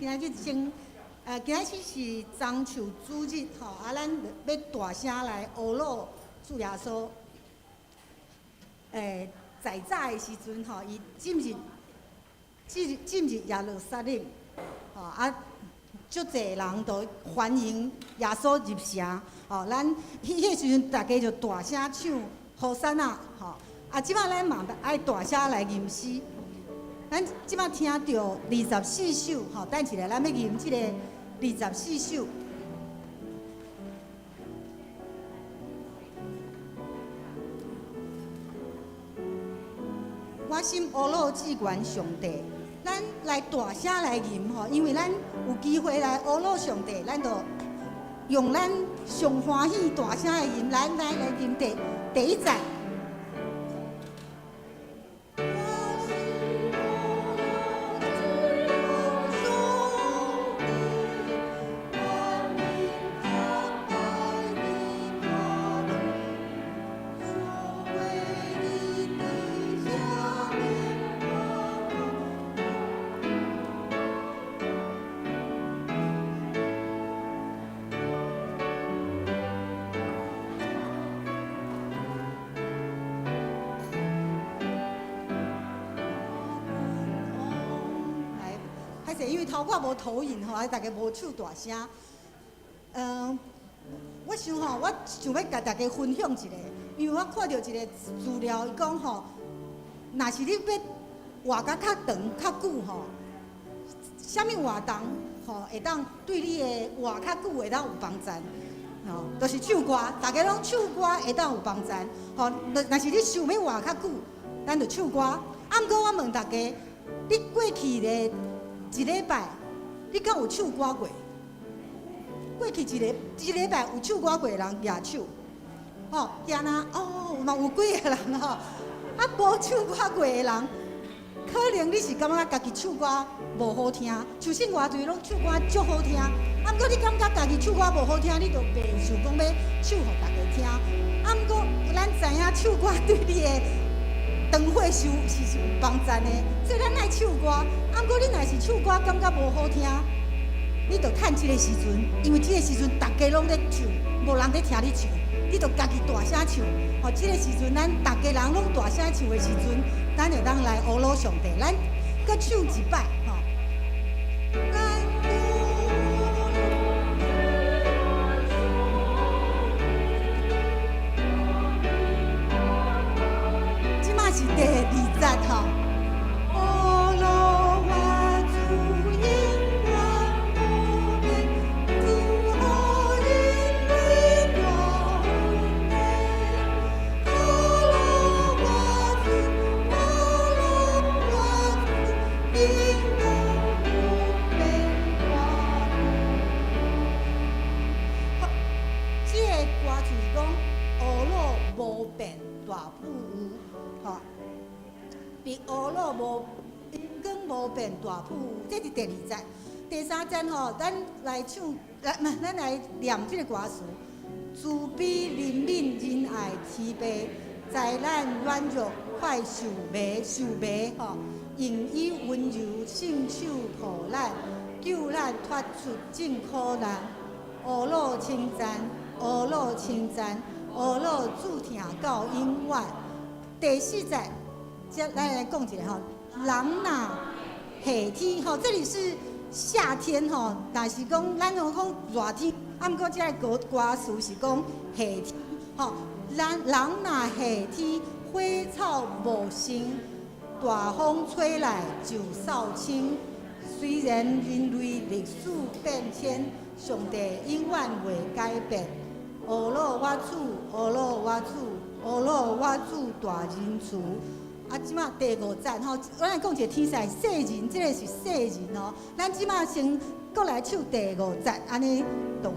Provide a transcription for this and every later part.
今仔日先，今仔日是棕樹主日吼，啊，咱欲大聲來阿魯主耶穌。在早的時陣吼，伊進入耶路撒冷，吼啊，足濟人都歡迎耶穌入城，吼，咱彼時陣大家就大聲唱和散那，吼，啊，這擺咱嘛愛大聲來吟詩。咱這擺聽著二十四首，吼，等一下咱欲吟這個二十四首。我心阿魯至懸上帝，咱來大聲來吟吼，因為咱有機會來阿魯上帝，咱就用咱上歡喜大聲的吟，咱來吟第一節。因為頭殼無投影吼，啊，大家無唱大聲。我想吼，我想欲共大家分享一下，因為我看著一个資料，伊講吼，若是你欲活甲較長、較久吼，啥物活動吼會當對你的活較久會當有幫助？吼，就是唱歌，大家攏唱歌會當有幫助。吼，若是你想欲活較久，咱就唱歌。啊，毋過我問大家，你過去的一禮拜，你敢有唱歌過？過去一禮拜有唱歌過的人舉手，吼，舉若哦，嘛有幾个人吼，啊，無唱歌過的人，可能你是感覺家己唱歌無好聽，相信偌濟攏唱歌足好聽，啊，毋過你感覺家己唱歌無好聽，你就袂想講欲唱予大家聽。啊，毋過咱知影唱歌對你的長歲壽是有幫助的，所以咱愛唱歌。啊，毋過你若是唱歌感覺無好聽，你就趁這个時陣，因為這个時陣大家攏咧唱，無人咧聽你唱，你就家己大聲唱。吼，這个時陣咱逐家人攏大聲唱的時陣，咱會當來阿魯上帝，咱閣唱一擺，吼。這擺是第二節吼。阿魯我主永遠無變，主予人類大恩典。阿魯我主，阿魯我主，永遠無變大好，這个歌詞是講阿魯無變大富有，吼。比阿魯無榮光無變大富有，這是第二節。第三節吼，咱來唱，來，毋，咱來念這个歌詞：慈悲憐憫仁愛慈悲，災難軟弱快受迷受迷吼，用以溫柔聖手抱咱，救咱脫出眾苦難。阿魯稱讚，阿魯稱讚，阿魯主疼到永遠。第四節。接咱來講一下吼，人若夏天吼，這裡是夏天吼，但是講咱攏講熱天，啊，毋過這个歌詞是講夏天吼。咱人若夏天花草茂盛，大風吹來就掃清。雖然人類歷史變遷，上帝永遠袂改變。阿魯我主，阿魯我主，阿魯我主大仁慈。啊，這擺第五節吼，我來講一個天使世人，這个是世人哦。咱這擺先閣來唱第五節，按呢就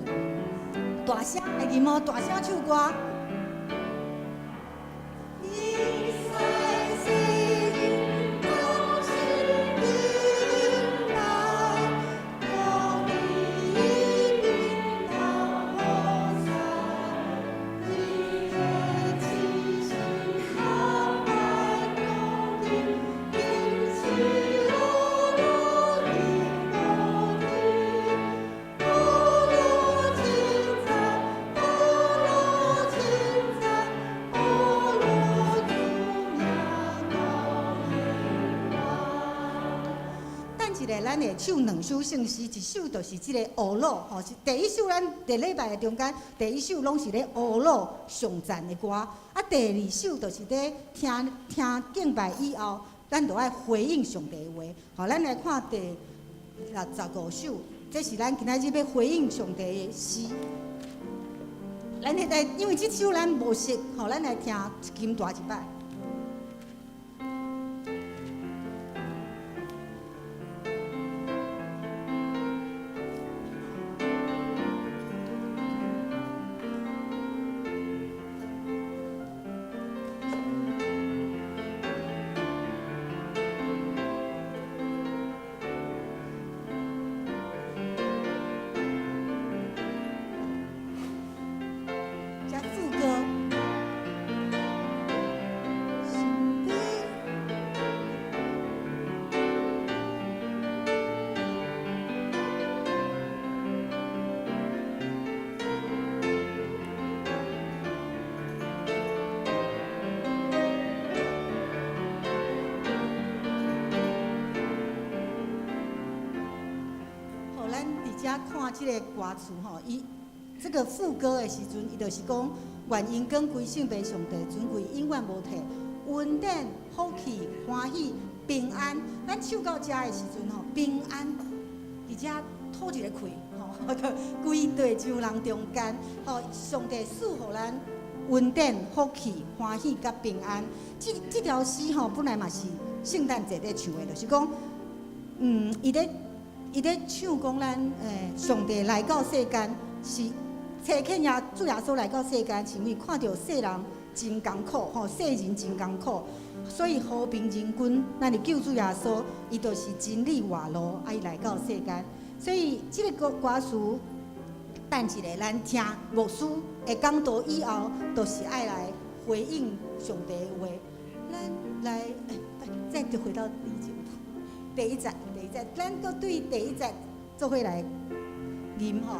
大聲來吟哦，大聲唱歌。咱會唱兩首聖詩，一首就是這个呵咾，吼，是第一首咱佇禮拜的中間，第一首攏是咧呵咾頌讚的歌，啊，第二首就是咧聽聽敬拜以後，咱就愛回應上帝的話。好，咱來看第65首，這是咱今仔日欲回應上帝的詩。咱現在因為這首咱無熟，吼，咱來聽金大一擺。這副歌。心悲。好，咱佇遮看這个歌詞吼，伊這个副歌的時陣，伊就是講願榮光歸聖父上帝，尊貴永遠無退，恩典、福氣、歡喜、平安。咱唱到遮的時陣吼，平安佇遮吐一个氣，吼，歸地上人中間，吼，上帝賜予咱恩典、福氣、歡喜佮平安。這這條詩吼，本來嘛是聖誕節咧唱的，就是講，伊咧唱講咱上帝來到世間是差遣耶主耶穌來到世間，是因為看著世人真艱苦，吼，世人真艱苦，所以和平仁君，咱的救主耶穌，伊就是真理活路，啊，伊來到世間。所以這个歌歌詞，等一下咱聽牧師的講道以後，就是愛來回應上帝的話。咱來，再回到第一節，第一節，第一節，咱閣對第一節做伙來吟吼。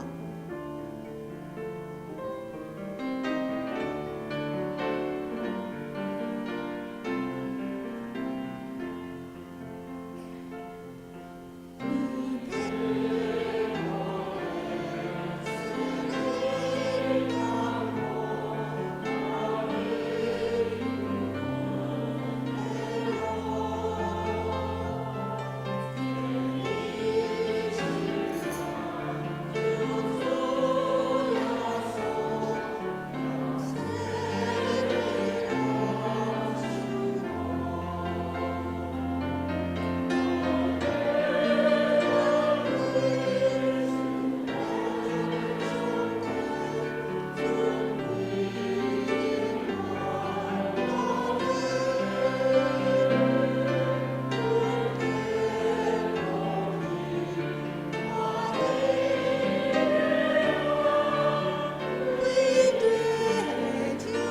歸地上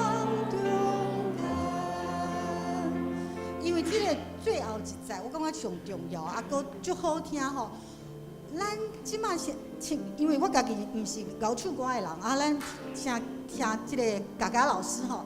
人中間，因為這个最後一節，我感覺上重要，啊，閣足好聽吼。咱這馬是唱，因為我家己毋是𠢕唱歌的人，啊，咱請聽這个佳佳老師吼，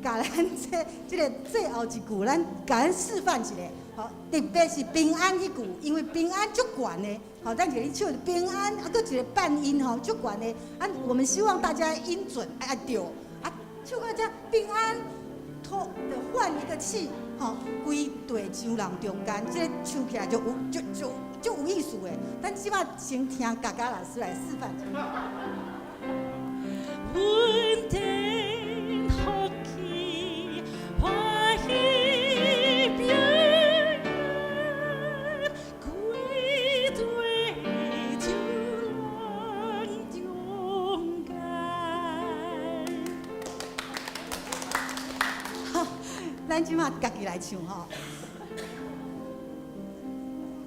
共咱這這个最後一句，咱共咱示範一下。吼，特別是平安彼句，因為平安足懸的，吼，咱一个唱平安，啊，閣一个半音吼，足懸的。啊，我們希望大家音準愛對，啊，唱到遮平安，拖就換一個氣，吼，歸地上人中間，這个唱起來就有就就就有意思的。咱這馬先聽佳佳老師來示範一下。恩典福氣歡喜平安，歸地上人中間。好，咱這馬家己來唱吼。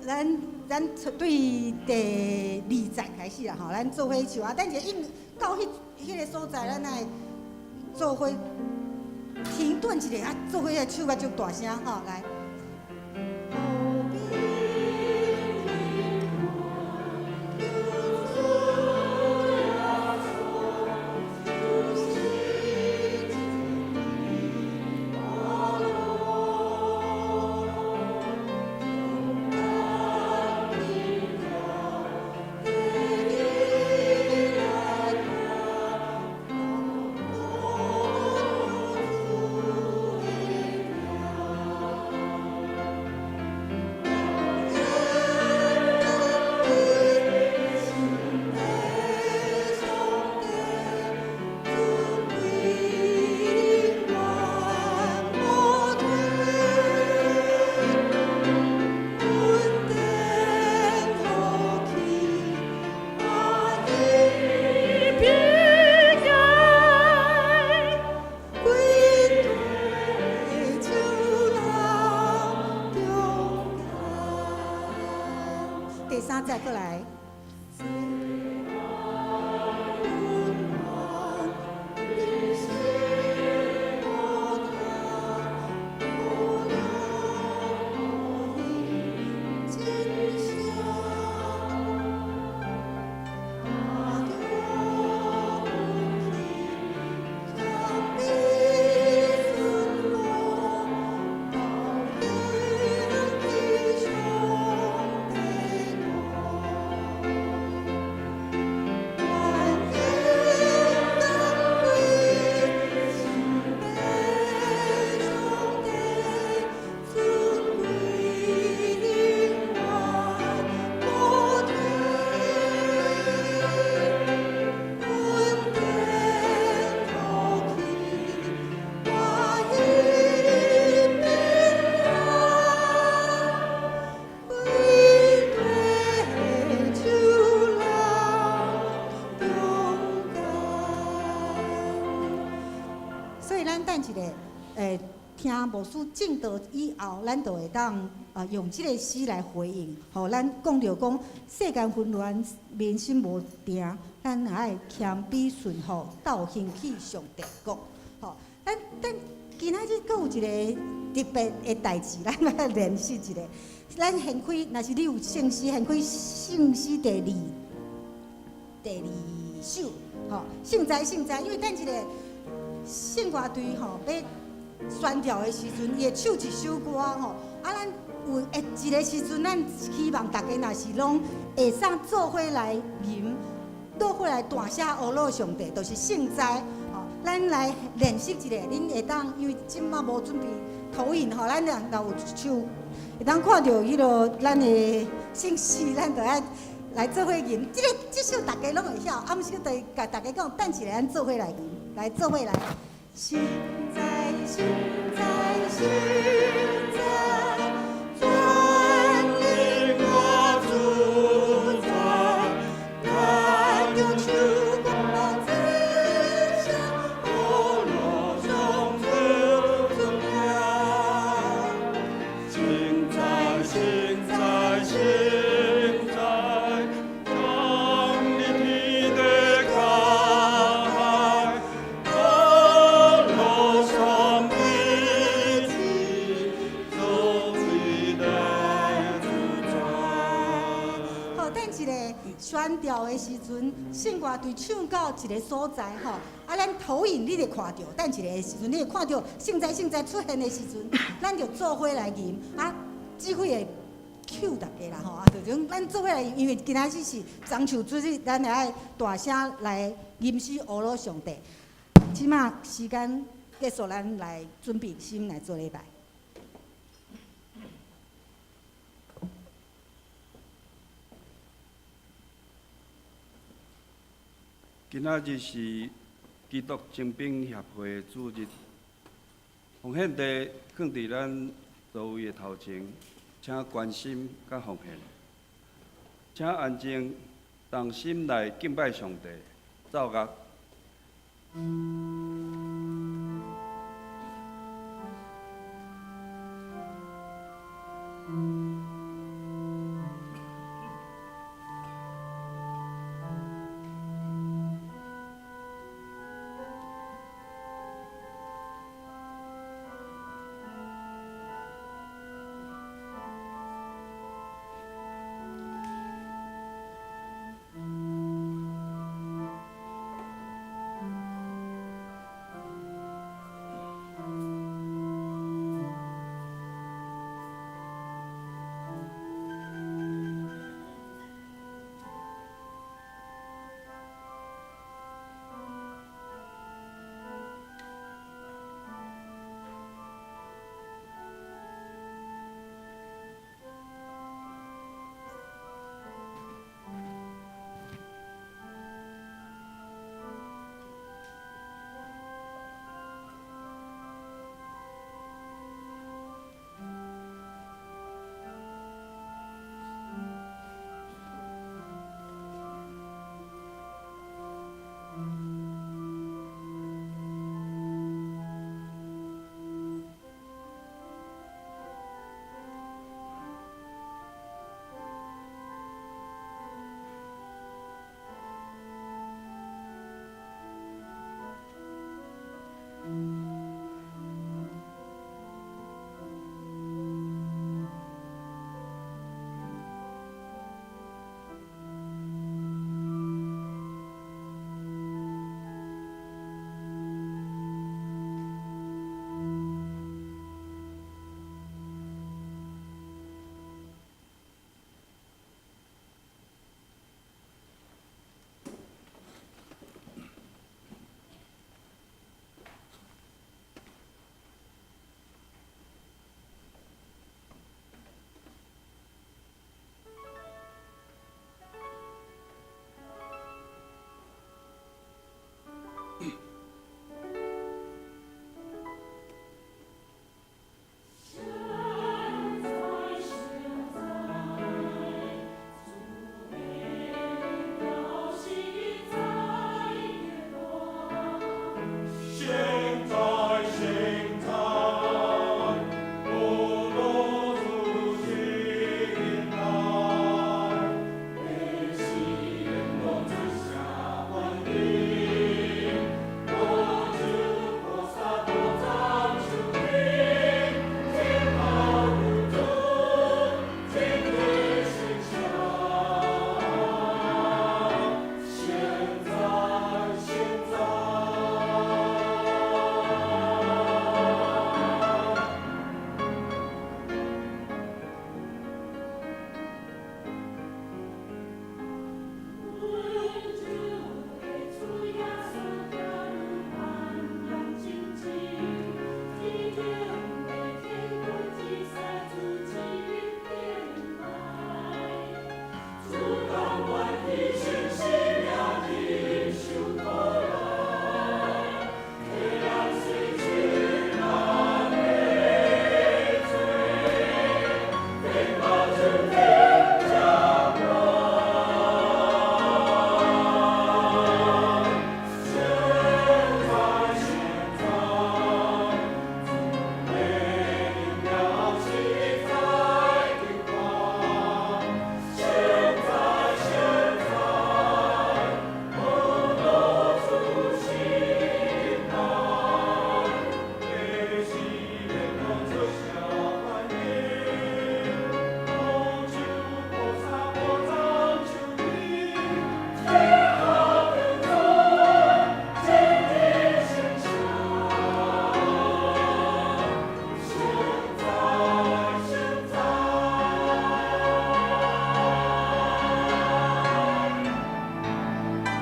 咱咱對第二節開始啦吼，咱做伙唱啊。等一下應到彼彼个所在，咱來做伙停頓一下啊，做伙來唱甲足大聲吼，來。第三節過來。所以咱等一下，聽牧師證道以後，咱就會當用這个詩來回應。吼，咱講著講世間紛亂，民心無定，咱愛謙卑順服，鬥興起上帝國。吼，咱今仔日閣有一个特別的代誌，咱來練習一下。咱掀開，若是你有聖詩，掀開聖詩第二首，吼，聖哉聖哉，因為等一下聖歌隊吼欲宣調的時陣，伊會唱一首歌吼，啊，咱有會一个時陣，咱希望大家若是攏會使做伙來吟，做伙來大聲呵咾上帝，就是聖哉。吼，咱來練習一下，恁會當因為這馬無準備投影吼，咱若有手會當看著彼个咱的聖詩，咱就愛來做伙吟。這个這首大家攏會曉，啊，毋是就共大家講，等一下咱做伙來吟，來做伙來。聖哉，聖哉，聖哉，全能我主宰，咱用手歌讚聲，呵咾上主尊名。聖哉，聖哉，聖哉，創立天地海，呵咾三位一，作為的主宰。好，等一下宣調的時陣，聖歌隊唱到一个所在吼，啊，咱投影你會看著，等一下的時陣，你會看著聖哉聖哉出現的時陣，咱就做伙來吟，啊，指揮會 cue 大家啦吼，啊，就種咱做伙來吟，因為今仔日是中秋主日，咱會愛大聲來吟詩呵咾上帝。這馬時間結束，咱來準備心來做禮拜。今仔日是基督精兵協會的主日，奉獻袋放佇咱座位的頭前，請關心佮奉獻，請安靜，同心來敬拜上帝，奏樂。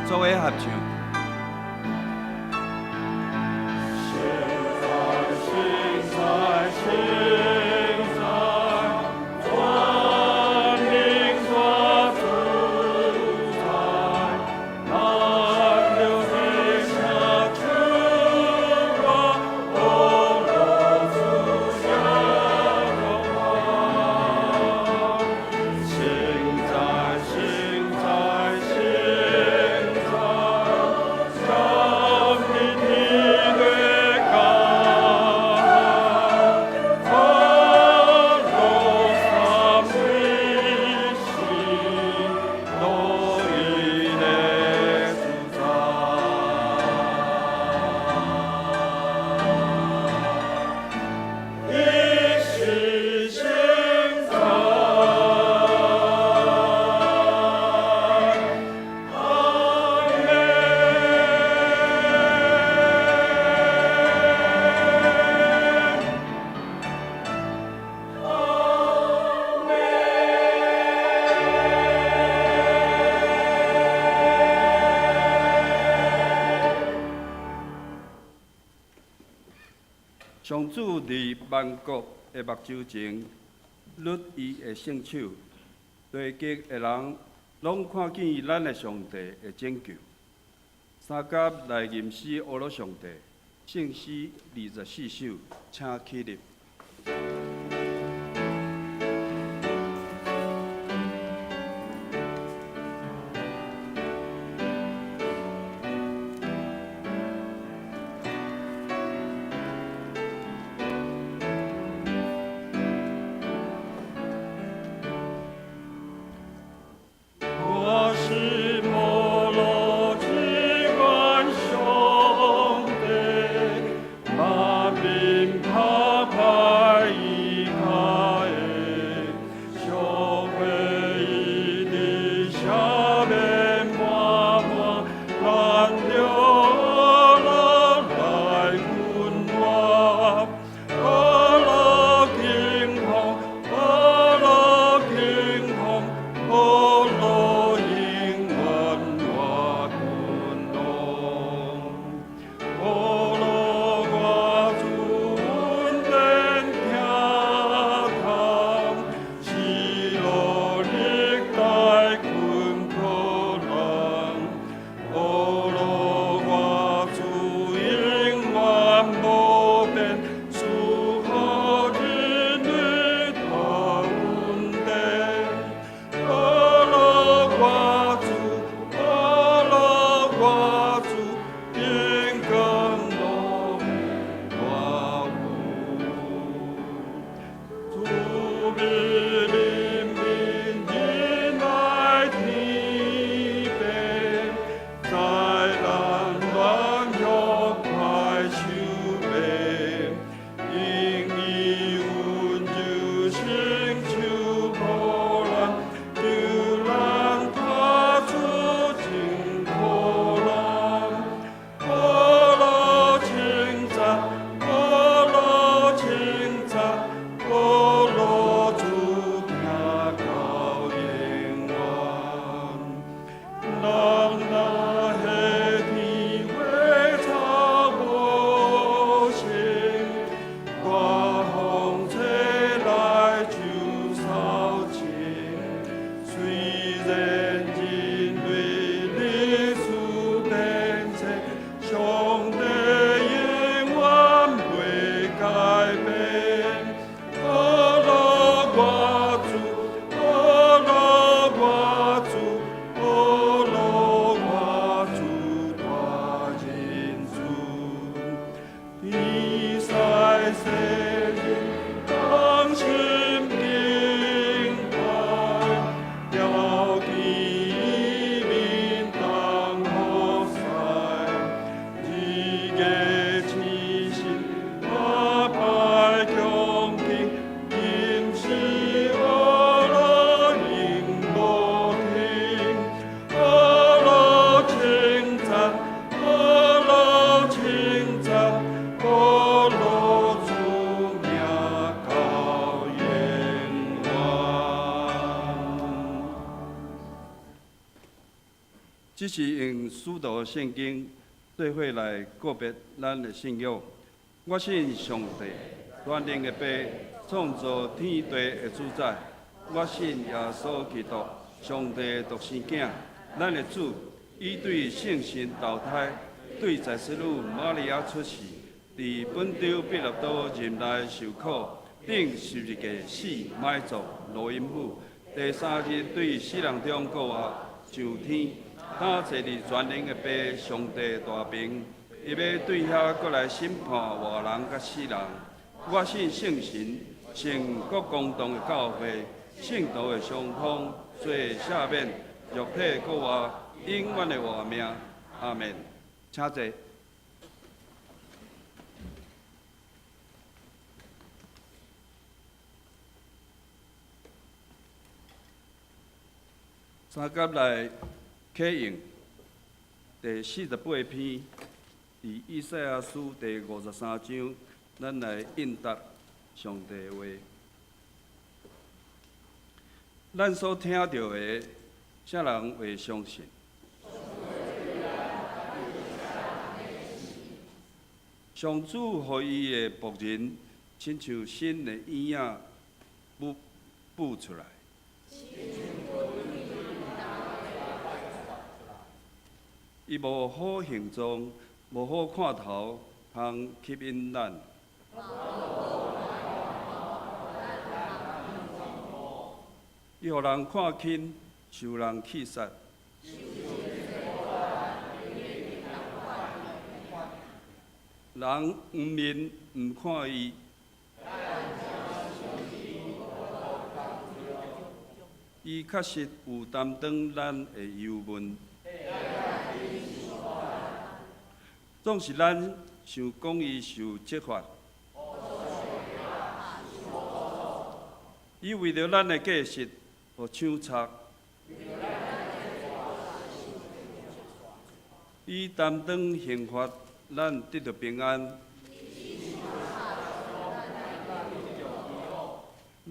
做伙合唱。上主佇萬國的目睭前，捋伊的聖手，地極的人攏看見咱的上帝的拯救。三甲來吟詩呵咾上帝，聖詩24首，請起立。我是摩洛之冠兄弟，馬面拍拍。這是用使徒聖經做伙來告別咱的信仰。我信上帝，全能的父，創造天地的主宰。我信耶穌基督，上帝的獨生囝，咱的主，伊對聖神投胎，對在聖女瑪利亞出世，佇本丟彼拉多任內受苦，釘十字架死，埋葬，落陰府，第三日對死人中復活，上天，擔坐佇全能的父上帝大爿，伊欲對遐閣來審判活人佮死人。我信聖神，聖各公同的教會，聖徒的相通，罪赦免，肉體復活，永遠的活命。阿門。請坐。三甲來啟用第48篇，佇以賽亞書第53章，咱來應答上帝的話。咱所聽著的，啥人會相信？上主予伊的僕人，親像新的嬰仔舞舞出來。伊無好形狀，無好看頭，通吸引咱。伊予人看輕，受人棄殺。人黃面毋看伊。伊確實有擔當咱的憂悶。總是咱想講伊受責罰。伊為著咱的過失，予槍插。伊擔當刑罰，咱得著平安。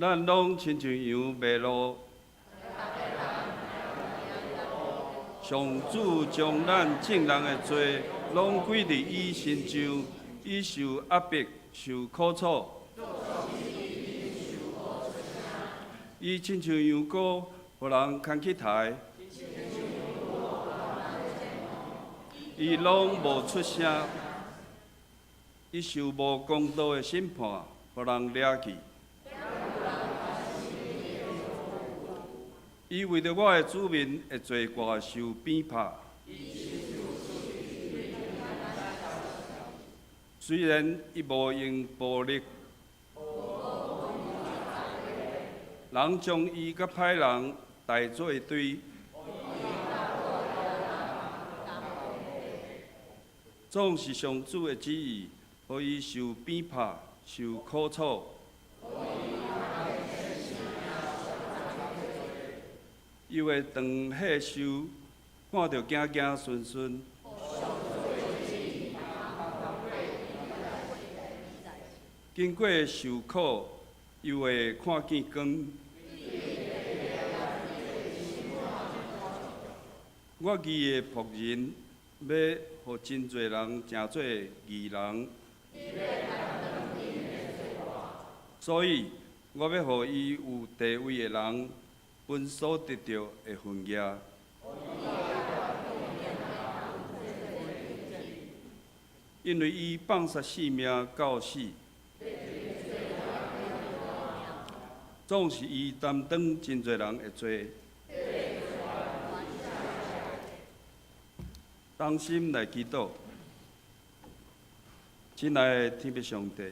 咱攏親像羊迷路。上主將咱眾人的罪攏歸佇伊身上，伊受壓迫，受苦楚。伊親像羊羔，予人牽去刣。伊攏無出聲，伊受無公道的審判，予人掠去。伊為著我的子民的罪過受鞭拍。雖然伊無用暴力，人將伊佮歹人刣做一堆，總是上主的旨意，予伊受鞭拍、受苦楚。伊會當歲壽，看著子子孫孫。經過受苦，又會看見光。我義的僕人，欲予真濟人成做義人，所以我欲予伊有地位的人分所得著的份額。因為伊放殺性命到死，總是伊擔當真濟人的罪。同心來祈禱，親愛的天父上帝，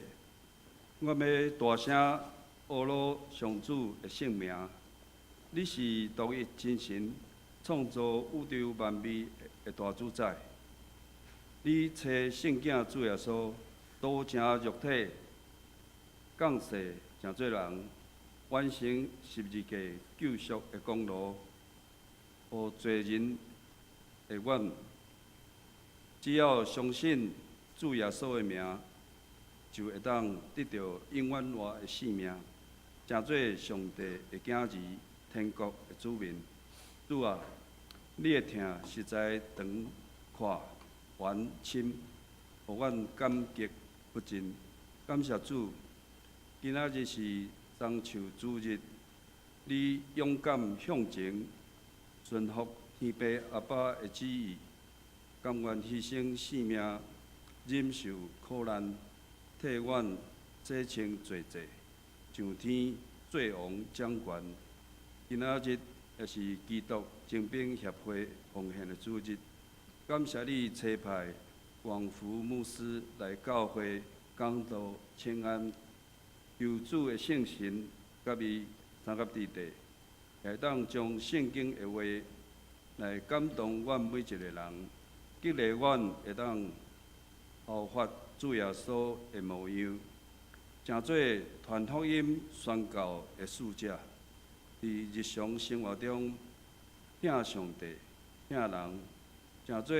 我欲大聲呵咾上主的聖名。你是獨一真神，創造宇宙萬物的大主宰。你差聖囝主耶穌，道成肉體，降世成做人，完成十字架救贖的功勞，予罪人的阮，只要相信主耶穌的名，就會當得著永遠活的生命，成做上帝的囝兒，天國的子民。主啊，你的疼實在長闊遠深，予阮感激不盡。感謝主，今仔日是棕樹主日，你勇敢向前，順服天父阿爸的旨意，甘願犧牲性命，忍受苦難，替阮洗清罪債，上天做王掌權。今仔日也是基督精兵協會奉獻的主日，感謝你差派王福牧師來教會講道請安，求主的聖神佮伊相佮佇地，會當將聖經的話來感動阮每一個人，激勵阮會當效法主耶穌的模樣，成做傳福音宣教的使者。佇日常生活中，疼上帝、疼人，成做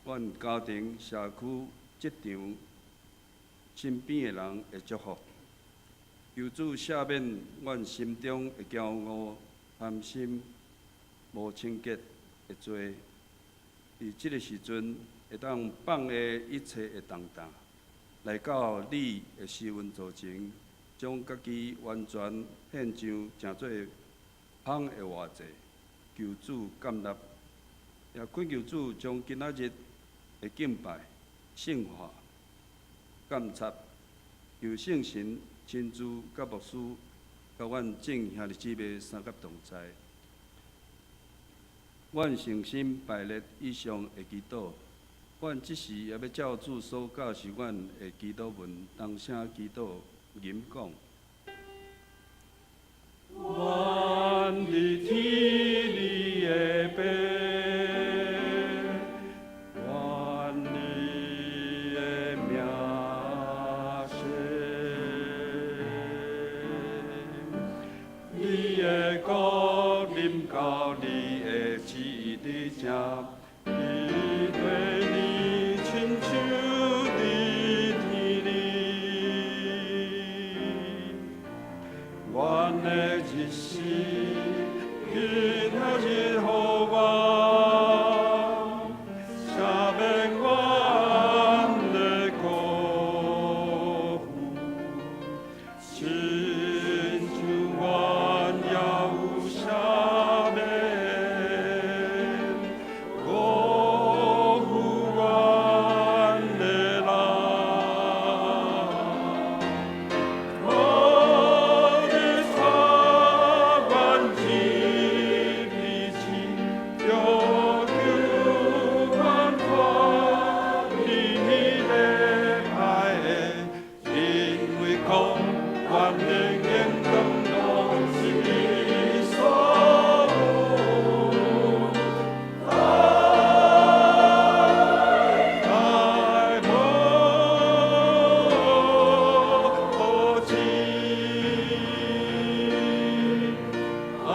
阮家庭、社區、職場、身邊的人的祝福。求主赦免阮心中的驕傲、貪心、無清潔的罪。佇這个時陣，會當放下一切的重擔，來到你的施恩座前，將家己完全獻上，成做香的活祭，求主接納，也懇求主將今仔日的敬拜聖化、監察，求聖神親自佮牧師，佮阮眾兄弟姊妹相佮同在。阮誠心排列以上的祈禱，阮這時也欲照主所教示阮的祈禱文，同聲祈禱，吟講。阮佇天裡的父，願你的名聖，你的國臨到，你的旨意佇這，佇地裡親像佇天裡。阮的日食，今仔日予阮，赦免阮的過犯，親像阮也有赦免過犯阮的人。無你帶阮入迷試，著救阮脫離彼個歹的，因為國權力榮光攏是你所有。代代無止。阿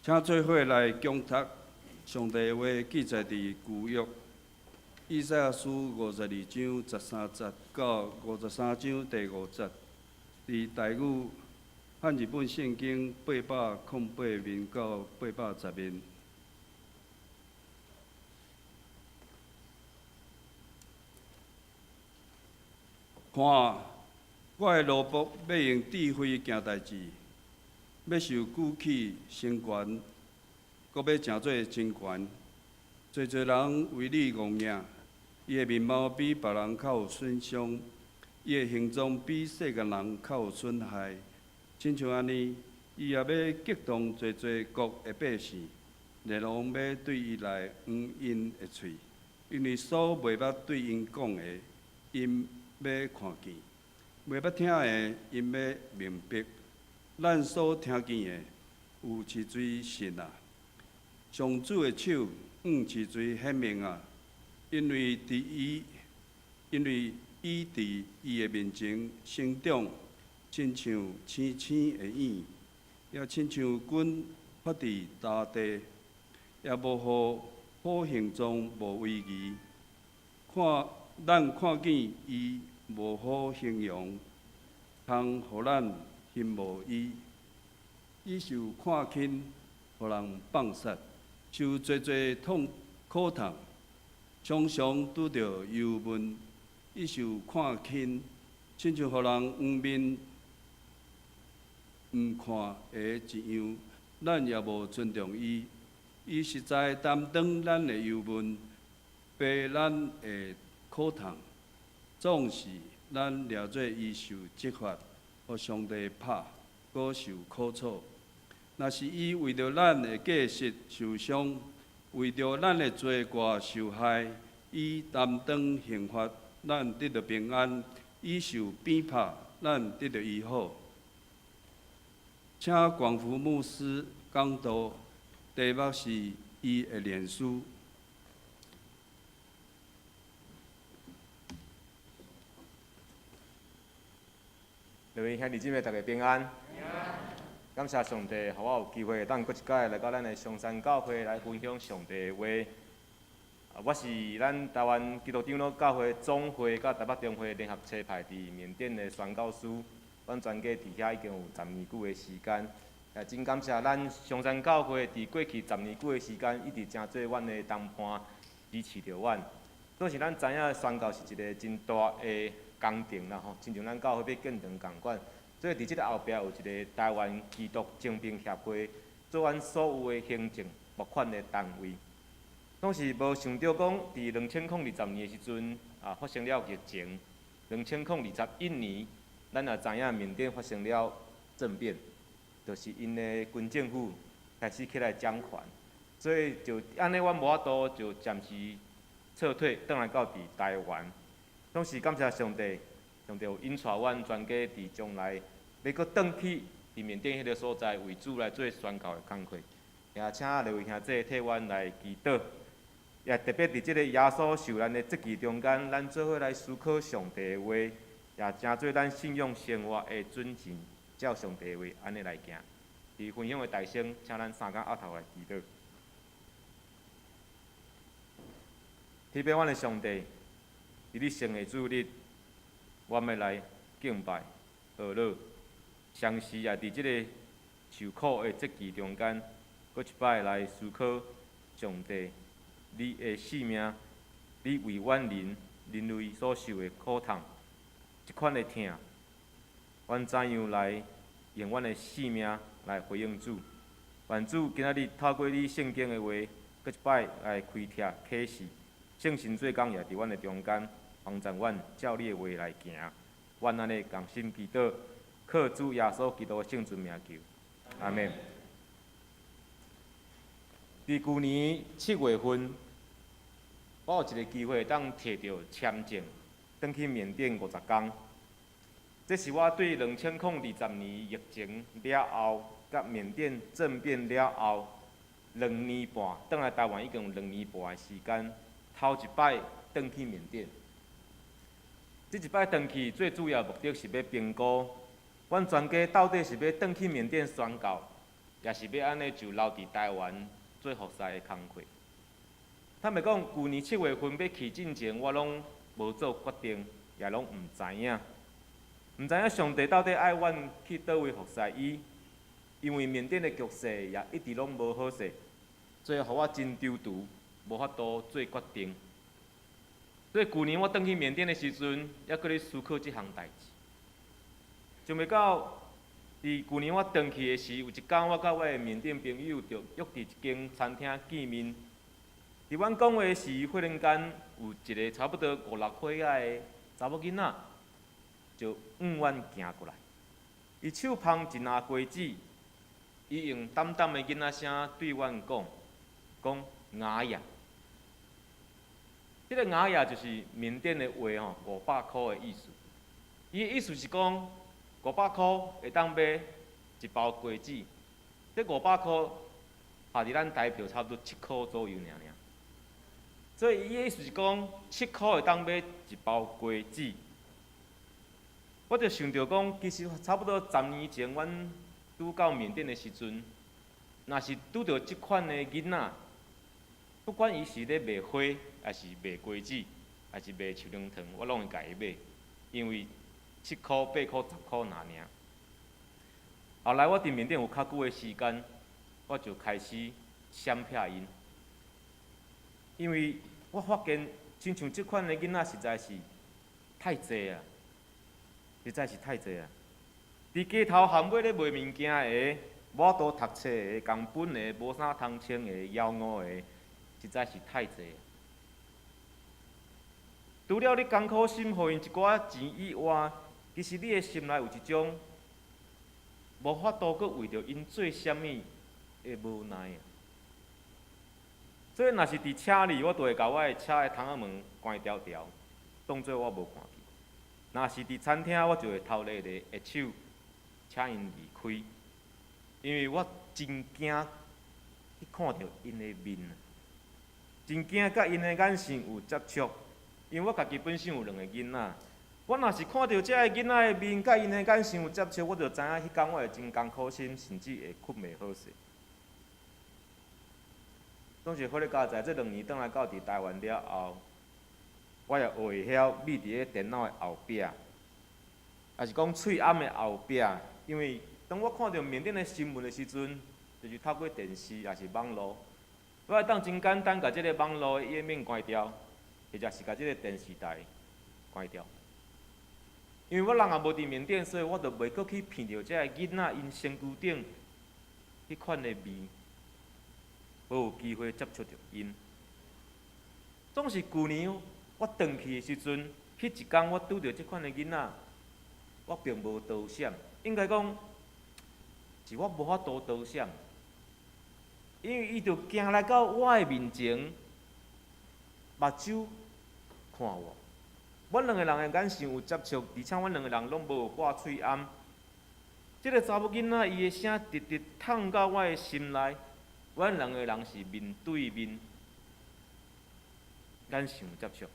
請做伙來恭讀上帝的話，記載佇舊約以賽亞書52章13節到53章第5節，佇台語漢字本聖經808面到810面。看，我的奴僕欲用智慧行代誌，欲受舉起成懸，閣欲成做真懸。濟濟人為你戇額，伊的面貌比別人較有損傷，伊的形狀比世間人較有損害。親像按呢，伊也欲激動濟濟國的百姓，列王欲對伊來黃𪜶的喙，因為所袂捌對𪜶講的，𪜶欲看見；袂捌聽的，𪜶欲明白。咱所聽見的，有飼嘴信啊！上主的手，向飼嘴顯明啊！因為伊佇伊的面前成長，親像星星的影，也親像根發佇乾地，也無予好形狀無威儀。看，咱看見伊無好形容，通予咱羨慕伊。伊受看輕，予人放殺，受濟濟痛苦痛，常常拄著憂悶。伊受看輕，親像予人黃面毋看的一樣，咱也無尊重伊。伊實在擔當咱的憂悶，背咱的苦痛，總是咱掠做伊受責罰，予上帝拍，閣受苦楚。若是伊為著咱的過失受傷，為著咱的罪過受害，伊擔當刑罰，咱得著平安；伊受鞭拍，咱得著醫好。請廣福牧師講道，題目是伊的臉書。各位兄弟姊妹，大家平安。感謝上帝，予我有機會當閣一擺來到咱的松山教會來分享上帝的話。我是咱台灣基督長老教會總會佮台北中會聯合差派佇緬甸的宣教師。阮全家佇遐已經有十年久的時間。也真感謝咱松山教會佇過去十年久的時間，一直成做阮的同伴，支持著阮。總是咱知影宣教是一個真大的工程啦吼，親像咱教會欲建堂仝款，所以佇這个後壁有一個台灣基督精兵協會，做阮所有的行政募款的單位。總是無想著講，佇2020年的時陣啊，發生了疫情。2021年，咱也知影緬甸發生了政變，就是𪜶的軍政府開始起來掌權，所以就按呢，阮無法度就暫時撤退，轉來到佇台灣。總是感謝上帝，上帝有引帶阮全家佇將來欲閣轉去佇緬甸彼个所在，為主來做宣教的工課。也請列位兄弟替阮來祈禱，也特別佇這个耶穌受難的節期中間，咱做伙來思考上帝的話，也成做咱信仰生活的準繩，照上帝的話按呢來行。佇分享的大聲，請咱三工僫頭來祈禱。天父，阮的上帝，佇你聖的主日，阮欲來敬拜、學樂，同時也佇這个受苦的節期中間，閣一擺來思考上帝，你的性命，你為阮人類所受的苦痛，這款的疼，阮怎樣來用阮的性命來回應主？願主今仔日透過你聖經的話，閣一擺來開拓啟示，聖神做工也佇阮的中間，幫助阮照你的話來行。阮按呢仝心祈禱，靠主耶穌基督的聖尊名求，阿們。佇舊年7月份，我有一个機會會當提著簽證，轉去緬甸50工。這是我對2020年疫情了後，佮緬甸政變了後，兩年半，轉來台灣已經有兩年半的時間，頭一擺轉去緬甸。這一擺轉去最主要目的是欲評估，阮全家到底是欲轉去緬甸宣教，抑是欲按呢就留佇台灣做服侍的工課。坦白講，舊年7月份欲去進前，我攏無做決定，也攏毋知影，毋知影上帝到底愛阮去佗位服侍伊，因為緬甸的局勢也一直攏無好勢，所以予我真躊躇，無法度做決定。所以舊年我轉去緬甸的時陣，猶閣咧思考這項代誌。想袂到，佇舊年我轉去的時，有一工我佮我的緬甸朋友就約佇一間餐廳見面。佇阮講話時，忽然間有一个差不多五六歲仔的查某囡仔，就向阮行過來。伊手捧一籃瓜子，伊用淡淡的囡仔聲對阮講：講五亞。這个五亞就是緬甸的話吼，500箍的意思。伊的意思是講，500箍會當買一包瓜子。這五百箍，合佇咱台票差不多7箍左右爾爾。所以伊的意思是講，7箍會當買一包瓜子。我就想著講，其實差不多10年前，阮拄到緬甸的時陣，若是拄著這款的囡仔，不管伊是咧賣花，抑是賣瓜子，抑是賣樹奶糖，我攏會共伊買，因為7箍、8箍、10箍爾爾。後來我佇緬甸有較久的時間，我就開始閃避𪜶，因為我發現，親像這款的囡仔實在是太濟啊，實在是太濟啊！佇街頭巷尾咧賣物件的，無法度讀冊的、仝本的、無衫通穿的、枵餓的，實在是太濟。除了你艱苦心予𪜶一寡錢以外，其實你的心內有一種無法度閣為著𪜶做啥物的無奈啊。所以，若是佇車裡，我就會共我的車的窗仔門關牢牢，當做我無看見。若是佇餐廳，我就會偷咧咧下手，請𪜶離開，因為我真驚去看著𪜶的面，真驚佮𪜶的眼神有接觸。因為我家己本身有兩个囡仔，我若是看著這个囡仔的面，佮𪜶的眼神有接觸，我就知影彼工我會真艱苦心，甚至會睏袂好勢。總是好咧佳哉，這2年轉來到佇台灣了後，我也學會曉覕佇咧電腦的後壁，抑是講喙罨的後壁。因為當我看著緬甸的新聞的時陣，就是透過電視抑是網路，我會當真簡單共這个網路的頁面關掉，或者是共這个電視台關掉。因為我人也無佇緬甸，所以我就袂閣去鼻著這个囡仔𪜶身軀頂彼款的味。無有機會接觸著𪜶。總是舊年我轉去的時陣，彼一工我拄著這款的囡仔，我並無躲閃，應該講是我無法度躲閃，因為伊就行來到我的面前，目睭看我，阮兩个人的眼神有接觸，而且阮兩个人攏無掛喙罨。這个查某囡仔伊的聲直直探到我的心內。阮兩个人是面對面，眼神有接觸。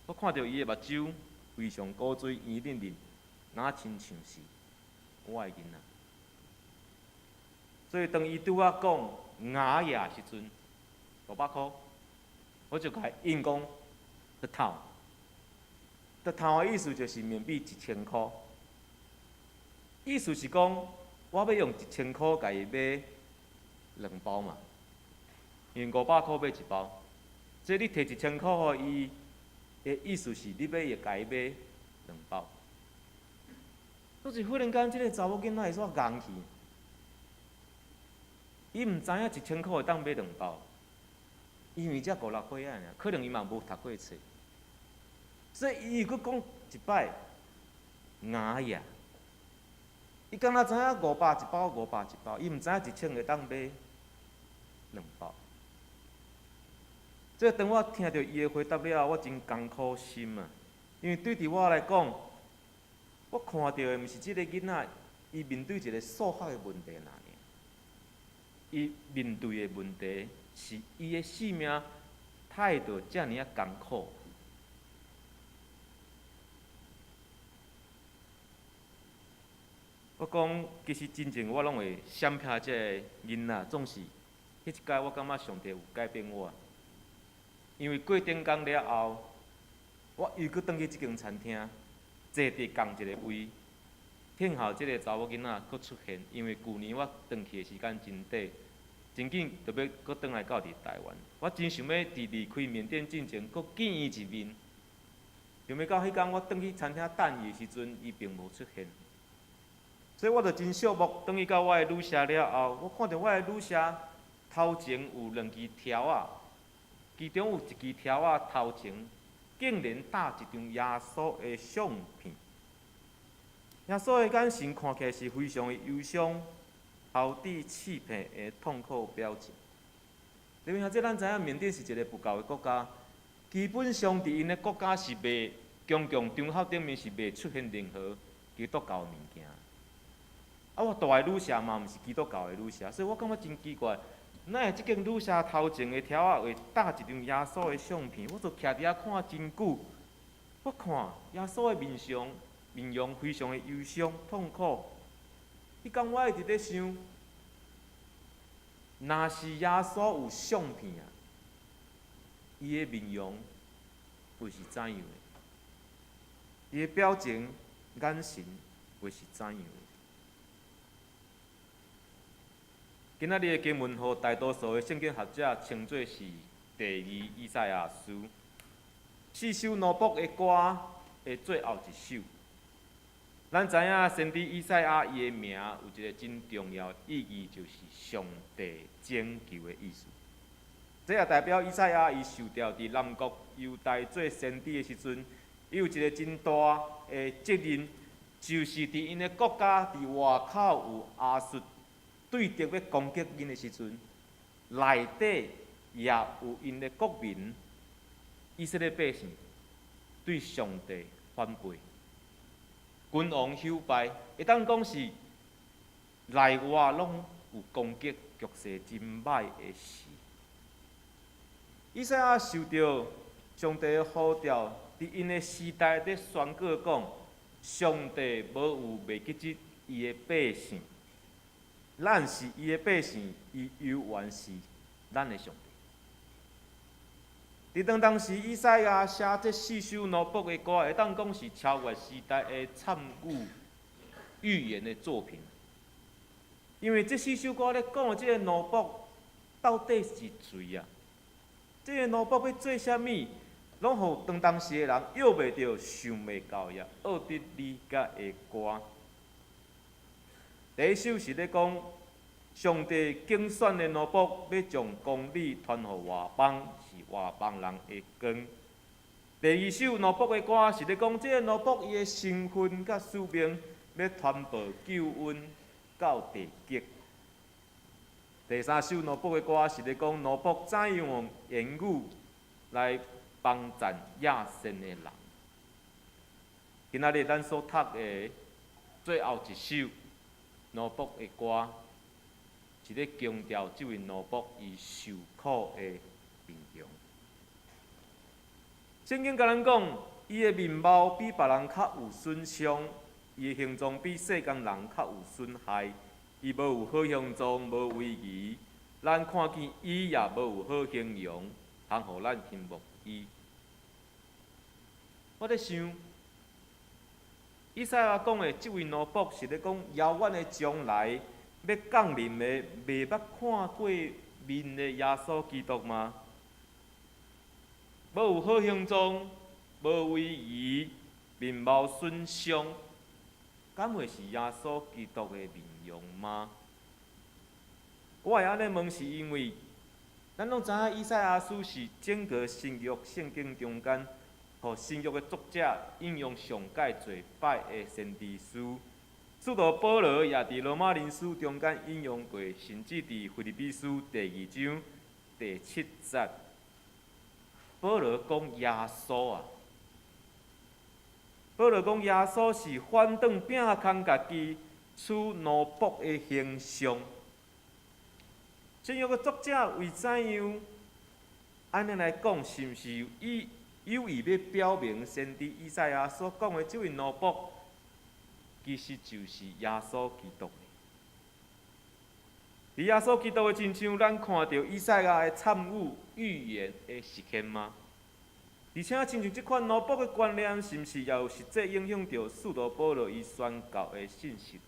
我看著伊的目睭非常古錐、圓潤潤，若親像是我的囡仔。所以當伊對我講五亞時陣，500箍，我就共伊應講一頭。一頭的意思就是緬幣1000箍，意思是講我欲用一千箍共伊買兩包嘛，因為500箍買一包，所以你提一千箍予伊的意思是你欲伊共伊買兩包。就是忽然間，這个查某囡仔會煞戇去，伊毋知影一千箍會當買兩包，因為才五六歲仔爾，可能伊嘛無讀過冊，所以伊又閣講一擺五亞，伊敢若知影五百一包，五百一包，伊毋知影一千會當買兩包。所以當我聽著伊的回答了後，我真艱苦心啊！因為對佇我來講，我看著的毋是這个囡仔，伊面對一个數學的問題爾，伊面對的問題是伊的性命態度遮爾仔艱苦。我我講，其實真正我攏會閃避這个囡仔，總是彼一擺我感覺上帝有改變我。因為過頂工了後，我又閣轉去這間餐廳，坐佇仝一个位，聽候這个查某囡仔閣出現。因為舊年我轉去的時間真短，真緊就欲閣轉來到佇台灣。我真想欲佇離開緬甸進前，閣見伊一面。想欲到彼工我轉去餐廳等伊的時陣，伊並無出現。所以我就真寂寞，轉去到我的旅社了後，我看著我的旅社頭前有兩支柱仔，其中有一支柱仔頭前竟然搭一張耶穌的相片。耶穌的眼神看起來是非常的憂傷，喉致刺片的痛苦表情。因為這咱知影，緬甸是一个佛教的國家，基本上佇𪜶的國家是袂公共場合頂面是袂出現任何基督教的物件。啊，我蹛的旅社嘛，毋是基督教的旅社，所以我感覺真奇怪，哪會這間旅社頭前的柱仔會搭一張耶穌的相片？我就徛佇遐看真久，我看耶穌的面相，面容非常的憂傷、痛苦。彼工我一直咧想，若是耶穌有相片啊，伊的面容會是怎樣的？伊的表情、眼神會是怎樣的？今仔日的經文，予大多數的聖經學者稱做是第二以賽亞書，四首奴僕的歌的最後一首。咱知影先知以賽亞伊的名有一个真重要的意義，就是上帝拯救的意思。這也代表以賽亞伊受召佇南國猶大做先知的時陣，伊有一个真大的責任，就是佇𪜶的國家佇外口有亞述對敵欲攻擊𪜶的時陣，內底也有𪜶的國民以色列百姓對上帝反背，君王朽敗，會當講是內外攏有攻擊，局勢真歹的時。以賽亞受著上帝的呼召，佇𪜶的時代咧宣告講，上帝無有袂記得伊的百姓。咱是伊的百姓，伊猶原是咱的上帝。佇當當時，以賽亞寫這四首奴僕的歌，會當講是超越時代的參與預言的作品。因為這四首歌咧講的這个奴僕到底是誰啊？這个奴僕欲做啥物，攏予當當時的人約袂著、想袂到，也學得理解的歌。第一首是咧講，上帝揀選的奴僕，欲將公理傳予外邦，是外邦人的光。第二首奴僕的歌是咧講，這个奴僕伊的身份佮使命，欲傳播救恩到地極。第三首奴僕的歌是咧講，奴僕怎樣用言語來幫贊野善的人。今仔日咱所讀的最後一首奴僕的歌，是咧強調這位奴僕伊受苦的面容。聖經共咱講，伊的面貌比別人較有損傷，伊的形狀比世間人較有損害。伊無有好形狀，無威儀，咱看見伊也無有好形容，通予咱欣慕伊。我咧想，以賽亞講的這位奴僕是咧講遙遠的將來欲降臨的、未捌看過面的耶穌基督嗎？無有好形狀，無威儀，面貌損傷，敢會是耶穌基督的面容嗎？我會按呢問，是因為咱攏知影以賽亞書是整個新約聖經中間，予新約的作者引用上蓋濟擺的先知書。使徒保羅也佇羅馬人書中間引用過，甚至佇腓立比書第二章第七節，保羅講耶穌啊，保羅講耶穌是反轉摒空家己，取奴僕的形象。新約的作者為怎樣按呢來講？是毋是有意欲表明先知以賽亞所講的這位奴僕，其實就是耶穌基督。佇耶穌基督的親像，咱看著以賽亞的參與預言會實現嗎？而且，親像這款奴僕的觀念，是毋是也有實際影響著使徒保羅伊宣教的信息？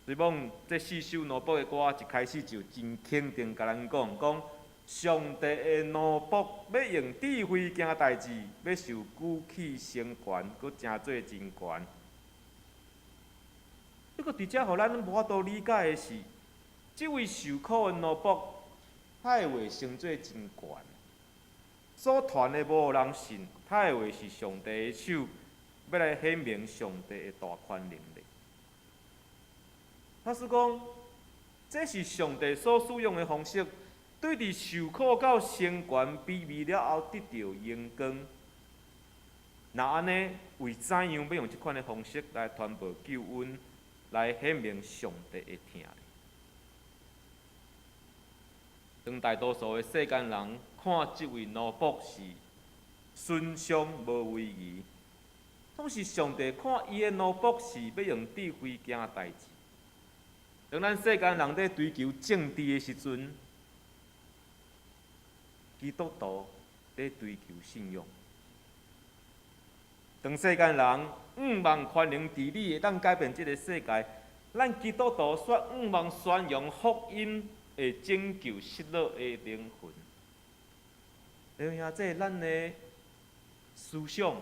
所以講，這四首奴僕的歌一開始就真肯定，共咱講，講上帝的奴僕欲用智慧行代誌，欲受舉起成權，閣成做真懸。這個佇遮予咱無法度理解的是，這位受苦的奴僕，他的話成做真懸，所傳的無人信，他的話是上帝的手，欲來顯明上帝的大權能力。他是講，這是上帝所使用的方式，對佇受苦到成權卑微了後得著榮光。若按呢，為怎樣欲用這款的方式來傳播救恩，來顯明上帝的疼？當大多數的世間人看這位奴僕是損傷無為義，總是上帝看伊的奴僕是欲用智慧行代誌。當咱世間人佇追求政治的時陣，基督徒佇追求信仰。當世間人向望權能治理會當改變這个世界，咱基督徒卻向望宣揚福音會拯救失落的靈魂。弟兄姊妹，咱的思想、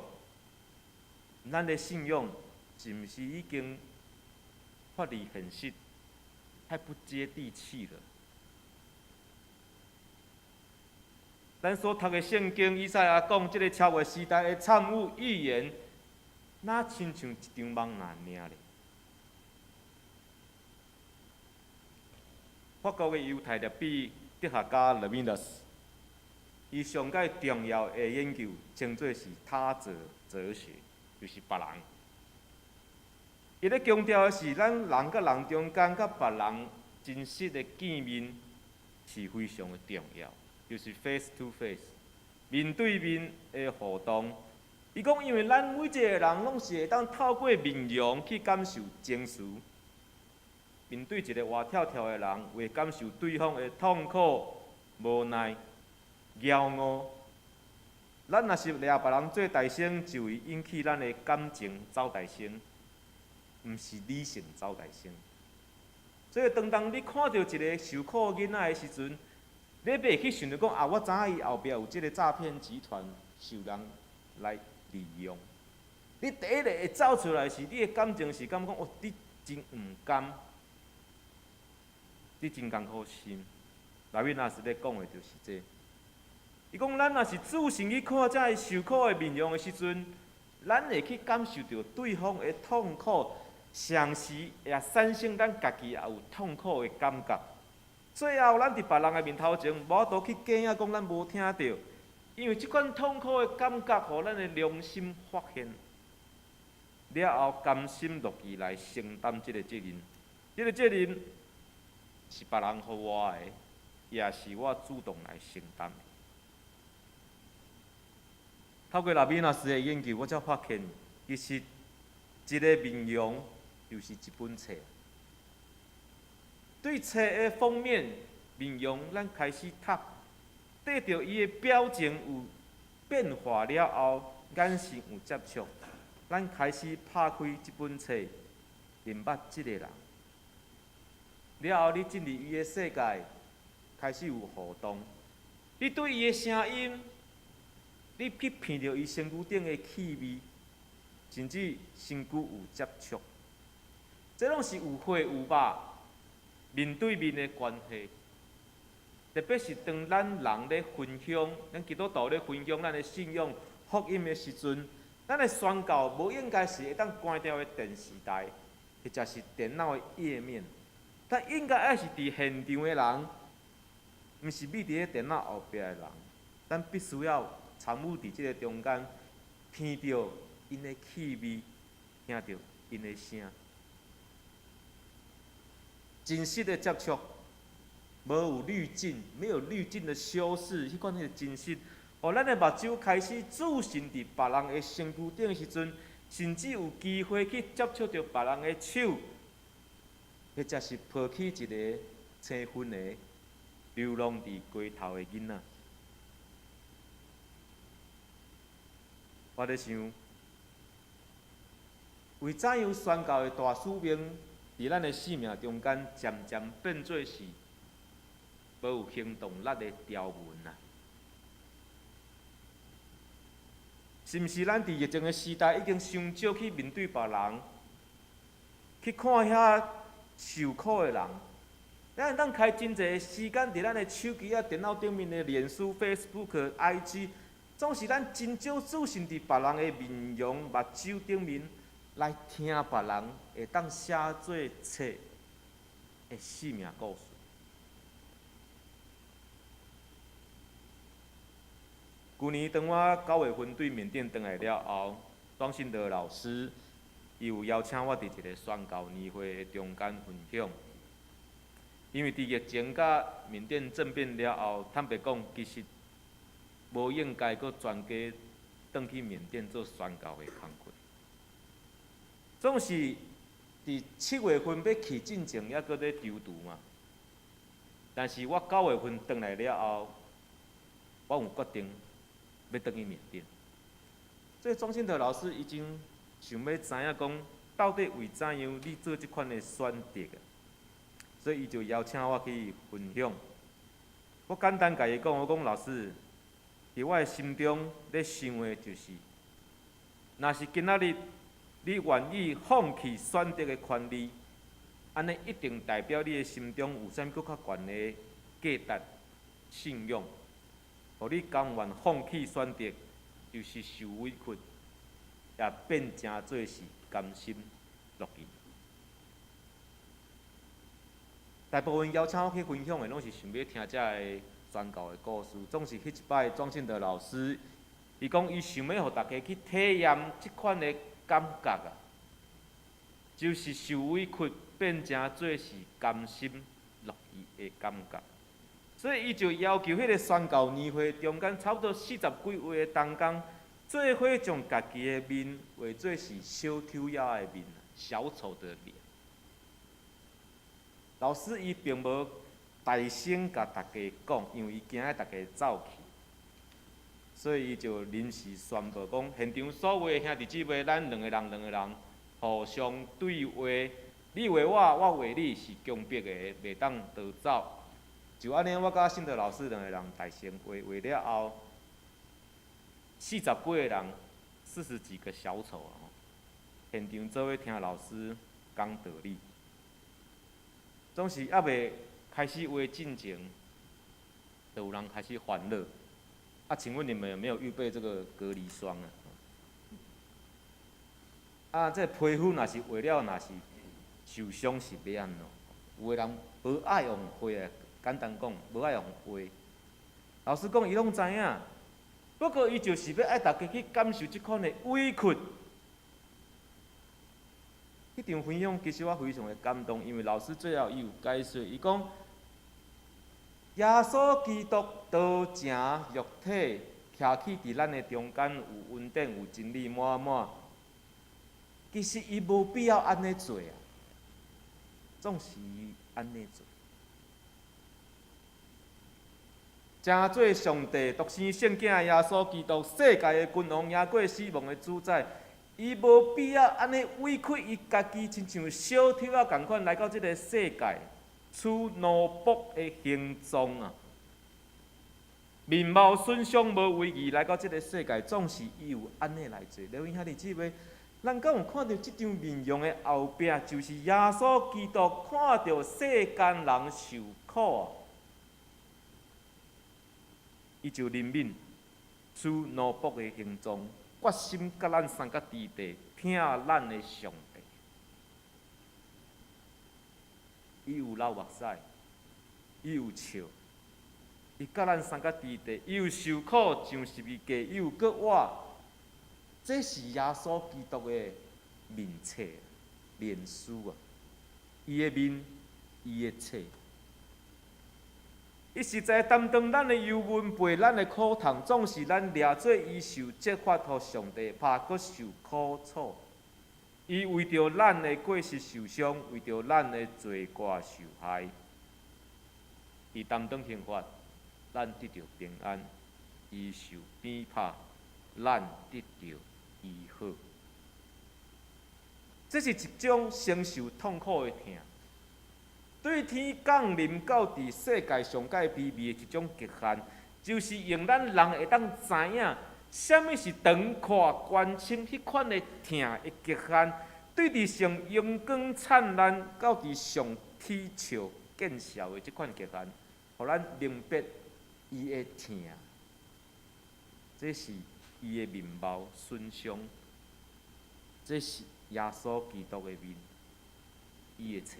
咱的信仰，是毋是已經脫離現實，太不接地氣了？咱所讀的聖經，以賽亞講這个超越時代的參與預言，若親像一場夢爾咧？法國的猶太立比哲學家勒維納斯，伊上蓋重要的研究稱做是他者哲學，就是別人。伊咧強調的是，咱人佮人中間佮別人真實的見面是非常的重要，就是 face to face 面對面的互動。伊講，因為咱每一個人攏是會當透過面容去感受情緒。面對一個活跳跳的人，會感受對方的痛苦、無奈、驕傲。咱若是掠別人做大先，就會引起咱的感情走大先，毋是理性走大先。所以，當你看著一个受苦的囡仔的時陣，你袂去想著講啊，我知影伊後壁有這个詐騙集團受人來利用。你第一个會走出來是，你的感情是感覺講，哦，你真毋甘，你真艱苦心。雷米納斯咧講的就是這个。伊講，咱若是仔細去看這个受苦的面容的時陣，咱會去感受著對方的痛苦，同時也產生咱家己也有痛苦的感覺。最後，咱佇別人的面頭前，無法度去假影講咱無聽著，因為這款痛苦的感覺，予咱的良心發現了後，甘心樂意來承擔這个責任。這个責任是別人予我的，也是我主動來承擔的。透過雷米納斯的研究，我才發現，其實一个面容就是一本冊。對冊的封面面容，咱開始讀，對著伊的表情有變化了後，眼神有接觸，咱開始拍開這本冊，認捌這个人。了後，你進入伊的世界，開始有互動。你對伊的聲音，你去聞著伊身軀頂的氣味，甚至身軀有接觸，這攏是有血有肉、面對面的關係。特別是當咱人咧分享，咱基督徒咧分享咱的信仰福音的時陣，咱的宣告無應該是會當關掉的電視台，或者是電腦的頁面，咱應該愛是佇現場的人，毋是覕佇咧電腦後壁的人。咱必須要參與佇這个中間，聞著𪜶的氣味，聽著𪜶的聲，真實的接觸，無有濾鏡，沒有濾鏡的修飾，彼款彼个真實，予咱的目睭開始注視佇別人的身軀頂的時陣，甚至有機會去接觸著別人的手，或者是抱起一个青昏的流浪佇街頭的囡仔。我咧想，為怎樣宣教的大使命，佇咱的生命中間漸漸變做是無有行動力的條文啊？是毋是咱佇疫情的時代已經傷少去面對別人，去看遐受苦的人？咱會當開真濟時間佇咱的手機仔、電腦頂面的臉書、Facebook、IG，總是咱真少注視佇別人的面容、目睭頂面來聽別人會當寫做冊的生命故事。舊年當我9月份對緬甸轉來了後，莊信德老師伊有邀請我佇一個宣教年會的中間分享。因為佇疫情佮緬甸政變了後，坦白講，其實無應該閣全家轉去緬甸做宣教的工課。總是佇7月份欲去進前，猶閣咧躊躇嘛。但是我9月份轉來了後，我有決定欲轉去緬甸。所以莊信德老師已經想欲知影講，到底為怎樣你做這款的選擇？所以伊就邀請我去分享。我簡單共伊講，我講老師，佇我的心中咧想的就是，若是今仔日你願意放棄選擇的權利，按呢一定代表你的心中有啥物閣較懸的價值、信仰，予你甘願放棄選擇，就是受委屈，也變成做是甘心樂意。大部分邀請我去分享的，攏是想欲聽遮个宣教的故事。總是彼一擺莊信德老師，伊講伊想欲予大家去體驗這款的感覺啊，就是受委屈變成做是甘心樂意的感覺。所以伊就要求彼个宣教年會中間差不多四十幾位的同工，做伙將家己的面畫做是小丑仔的面，小丑的臉。老師伊並無大聲共大家講，因為伊驚大家走去，所以伊就臨時宣布講，現場所有的兄弟姊妹，咱兩個人兩個人互相對畫，你畫我，我畫你，是強迫的，袂當逃走。就按呢，我佮信德老師兩個人大聲畫，畫了後，四十幾個人，四十幾個小丑啊！現場做伙聽老師講道理。總是猶未開始畫進前，就有人開始煩惱。啊，請問你們有沒有預備這個隔離霜啊？啊，這個皮膚若是畫了，若是受傷是欲按怎？有的人無愛用畫啊，簡單講，無愛用畫。老實講，伊攏知影，不過伊就是欲愛大家去感受這款的委屈。彼場分享其實我非常的感動，因為老師最後伊有解說，伊講耶穌基督道成肉體，徛起佇咱的中間，有恩典，有真理滿滿。其實伊無必要按呢做啊，總是伊按呢做。成做上帝獨生聖子耶穌基督，世界的君王，贏過死亡的主宰。伊無必要按呢委屈伊家己，親像小丑仔仝款來到這个世界，取奴僕的形狀啊，面貌損傷無威儀來到這个世界，總是伊有按呢來做。各位兄弟姊妹，咱敢有看著這張面容的後壁，就是耶穌基督看著世間人受苦啊，伊就憐憫取奴僕的形狀。決心佮咱相佮佇地，疼咱的上帝。伊有流目屎，伊有笑，伊佮咱相佮佇地，伊有受苦上十字架，伊有閣活。這是耶穌基督的面冊、面書啊！伊的面，伊的冊。伊實在擔當咱的憂悶，背咱的苦痛，總是咱掠做伊受責罰，予上帝拍，閣受苦楚。伊為著咱的過失受傷，為著咱的罪過受害。伊擔當刑罰，咱得著平安；伊受鞭拍，咱得著醫好。這是一種承受痛苦的疼，對天降臨到佇世界上蓋卑微的一種極限，就是用咱人會當知影，啥物是長闊懸深彼款的疼的極限，對佇上榮光燦爛到佇上啼笑見笑的這款極限，予咱明白伊的疼。這是伊的面貌損傷，這是耶穌基督的面，伊的冊。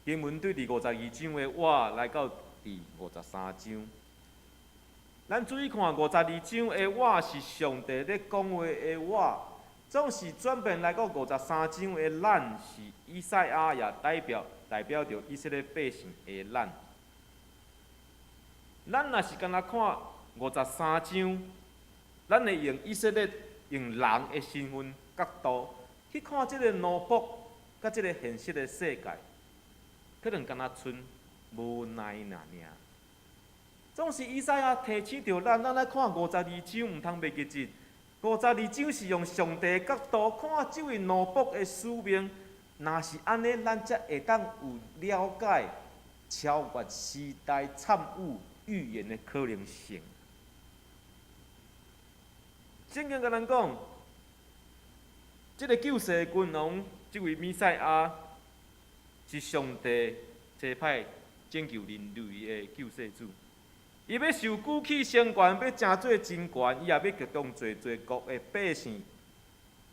經文對佇52章的我來到第53章，咱注意看五十二章的我是上帝咧講話的我，總是轉變來到五十三章的咱是以賽亞，也代表著以色列百姓的咱。咱若是干焦看五十三章，咱會用以色列用人的身份角度去看這个奴僕佮這个現實的世界，可能敢若賰無奈爾爾。總是以賽亞提醒著咱，咱來看五十二章，毋通袂記得。五十二章是用上帝的角度看這位奴僕的使命。若是按呢，咱才會當有了解超越時代參與預言的可能性。聖經共咱講，這个救世的君王，這位彌賽亞，是上帝差派拯救人類的救世主。伊欲受舉起升懸，欲成做真懸，伊也欲激動濟濟國的百姓。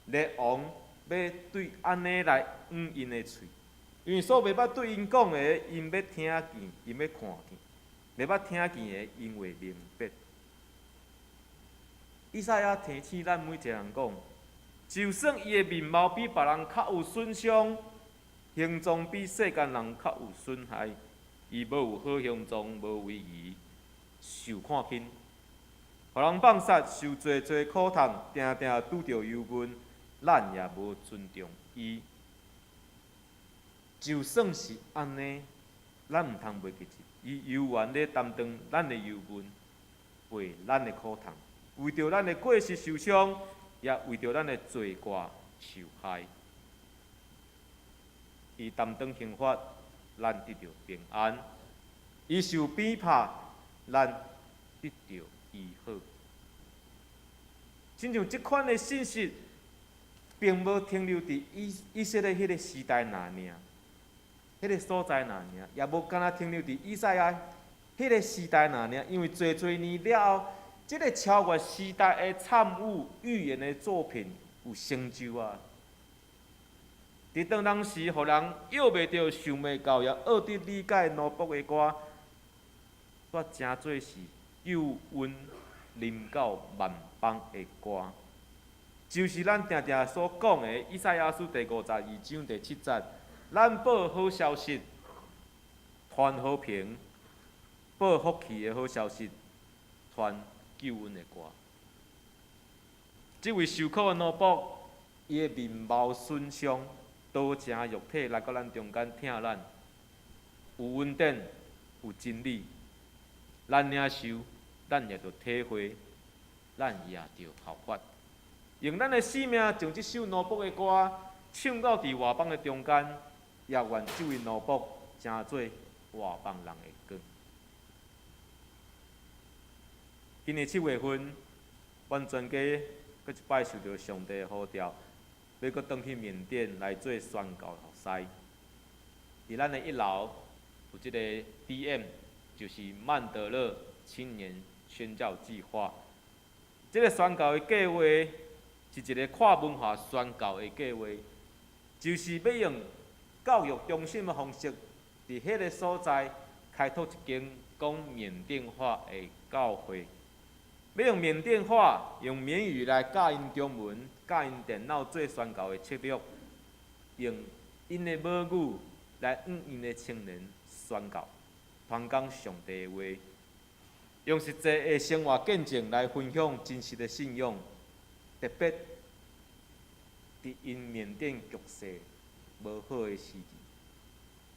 列王欲對按呢來掩𪜶的喙，因為所袂捌對𪜶講的，𪜶欲聽見，𪜶欲看見；袂捌聽見的，𪜶會明白。以賽亞提醒咱每一個人講，就算伊的面貌比別人較有損傷，形狀比世間人較有損害，伊無有好形狀，無威儀，受看輕，予人放殺，受濟濟苦痛，定定拄著憂悶，咱也無尊重伊。就算是按呢，咱毋通袂記得，伊猶原咧擔當咱的憂悶，背咱的苦痛，為著咱的過失受傷，也為著咱的罪過受害。伊擔當刑罰，咱得著平安；伊受鞭拍，咱得著醫好。親像這款的信息，並無停留佇以色列彼个時代爾爾，彼个所在爾爾，也無干焦停留佇以賽亞彼个時代爾爾，因為濟濟年了後，這个超越時代的參與預言的作品有成就啊！佇當當時，予人臆袂著、想袂到，也學得理解奴僕的歌，煞成做是救恩臨到萬邦的歌，就是咱定定所講的以賽亞書第52章第7節，咱報好消息，傳和平；報福氣的好消息，傳救恩的歌。這位受苦的奴僕，伊的面貌損傷，道成肉體來到咱中間疼咱，有恩典，有真理，咱領受，咱也著體會，咱也著效法，用咱的生命將這首奴僕的歌唱到佇外邦的中間，也願這位奴僕成做外邦人的光。今年7月份，阮全家閣一擺受著上帝的呼召，欲閣轉去緬甸來做宣教服侍。佇咱的一樓有這個 DM，就是曼德勒青年宣教計劃。這個宣教的計劃是一個跨文化宣教的計劃，就是欲用教育中心的方式，佇彼个所在開拓一間講緬甸話的教會。欲用緬甸話、用緬語來教𪜶中文、教𪜶電腦做宣教的策略，用𪜶的母語來向𪜶的青年宣告、傳講上帝的話，用實際的生活見證來分享真實的信仰，特別佇𪜶緬甸局勢無好的時期、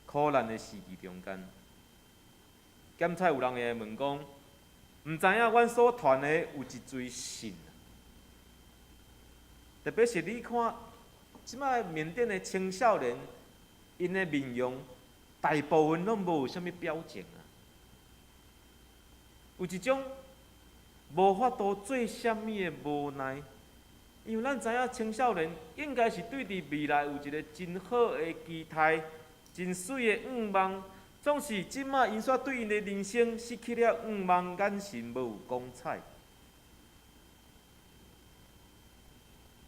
苦難的時期中間，檢採有人會問講，毋知影阮所傳的有一濟信，特別是你看，這擺緬甸的青少年，𪜶的面容大部分攏無有啥物表情啊，有一種無法度做啥物的無奈。因為咱知影青少年應該是對佇未來有一個真好的期待、真媠的願望，總是這擺𪜶煞對𪜶的人生失去了願望，眼神無有光彩。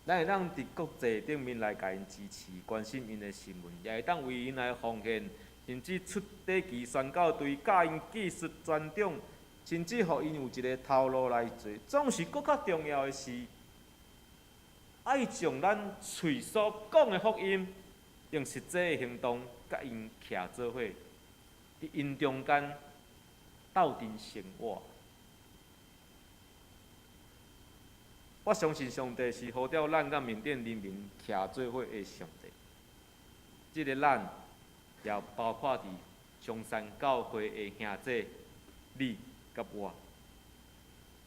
咱會當佇國際頂面來共𪜶支持、關心𪜶的新聞，也會當為𪜶來奉獻，甚至出短期宣教隊教𪜶技術專長，甚至予𪜶有一個頭路來做。總是閣較重要的是，愛將咱喙所講的福音，用實際的行動，佮𪜶徛做伙，佇𪜶中間鬥陣生活。我相信上帝是呼召咱佮緬甸人民徛做伙的上帝。這个咱也包括佇松山教會的兄弟，你佮我，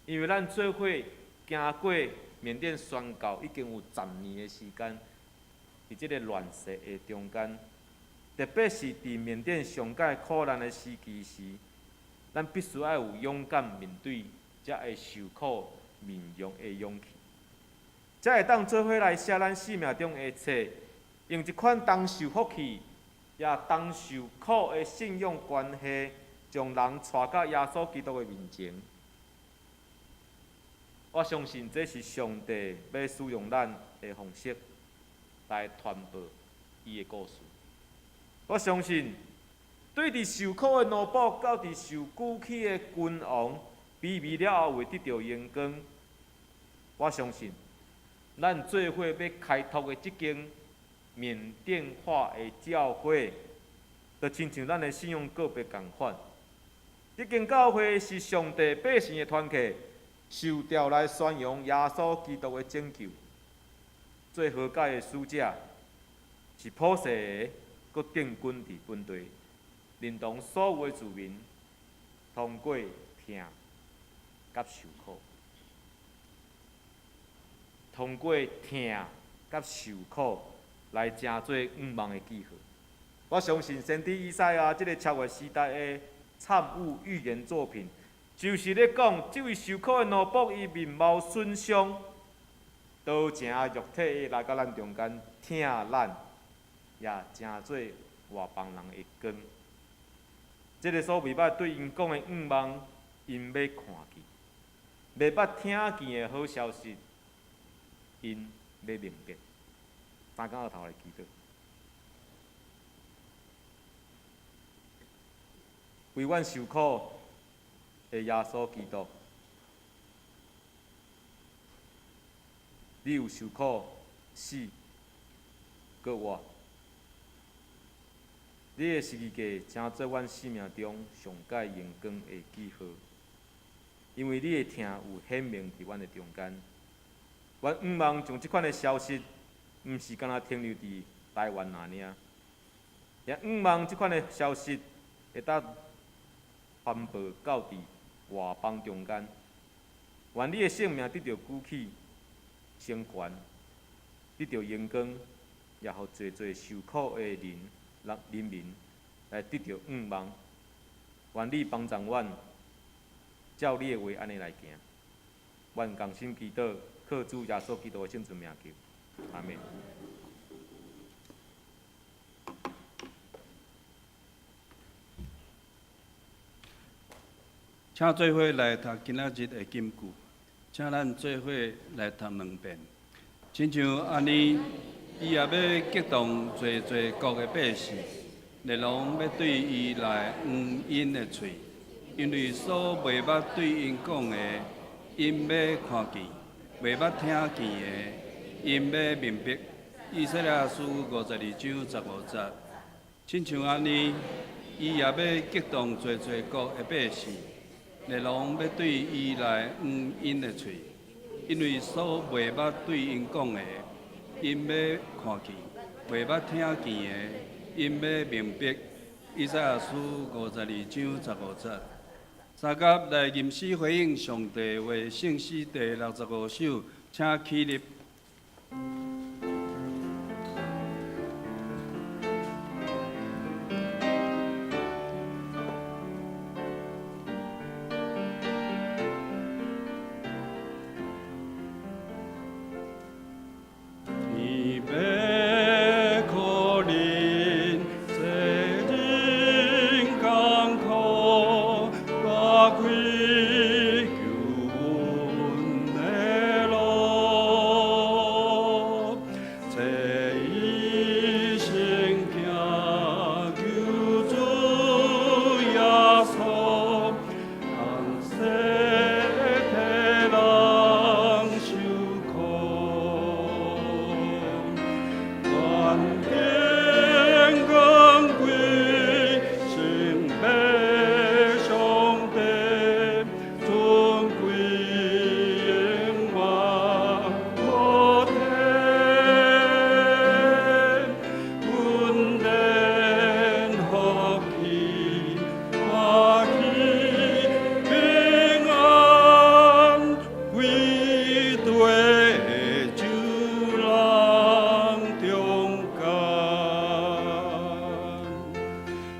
因為咱做伙行過緬甸宣教已經有10年的時間，佇這个亂世的中間，特別是佇緬甸上蓋苦難的時期時，咱必須愛有勇敢面對，才會受苦面容的勇氣，才會當做伙來寫咱生命中的冊，用這款同受福氣，也同受苦的信仰關係，將人帶到耶穌基督的面前。我相信這是上帝欲使用咱的方式來傳播伊的故事。我相信，對佇受苦的奴僕到佇受舉起的君王，卑微了後會得著榮光。我相信，咱做伙欲開拓的這間緬甸化的教會，就親像咱的信仰告白仝款。這間教會是上帝百姓的團體，受召來宣揚耶穌基督的拯救。做和解的使者，是普世的，閣定根佇本地，連同所有的子民，通過疼佮受苦，通過疼佮受苦來成做向望的記號。我相信先知以賽亞這个超越時代的參悟預言作品，就是咧講，這位受苦的奴僕，伊面貌損傷，刀成肉體來到咱中間，疼咱，也成做外邦人的光。這个所未捌對𪜶講的向望，𪜶欲看見；未捌聽見的好消息，𪜶欲明白。三工仔頭來祈禱，為阮受苦的耶穌基督，你有受苦、死、閣活，你的十字架成做阮生命中上蓋榮光的記號，因為你的疼有顯明佇阮的中間。阮向望將這款的消息，毋是干焦停留佇台灣爾爾，也向望這款的消息會當傳播到佇外邦中間。願你的聖名得著舉起、成全，得著榮光，也予濟濟受苦的人民來得著向望。願你幫助阮，照你的話按呢來行。阮同心祈禱，靠主耶穌基督的聖尊名求，阿們。請做伙來讀今仔日的金句，請咱做伙來讀兩遍。親像按呢，伊也欲激動濟濟國的百姓，列王欲對伊來黃𪜶的喙，因為所袂捌對𪜶講的，𪜶欲看見；袂捌聽見的，𪜶欲明白。以賽亞書52章15節。親像按呢，伊也欲激動濟濟國的百姓，列王欲對伊來掩𪜶的喙，因為所袂捌對𪜶講的，𪜶欲看見；袂捌聽見的，𪜶欲明白。以賽亞書52章15節。三甲來吟詩回應上帝話，聖詩第65首，請起立。天欲降臨，世人艱苦，大開救恩的路，這一生行救主耶穌，讓世體人受苦。願天光歸聖父上帝，尊貴永遠無天，恩典福氣歡喜平安歸對主人中間。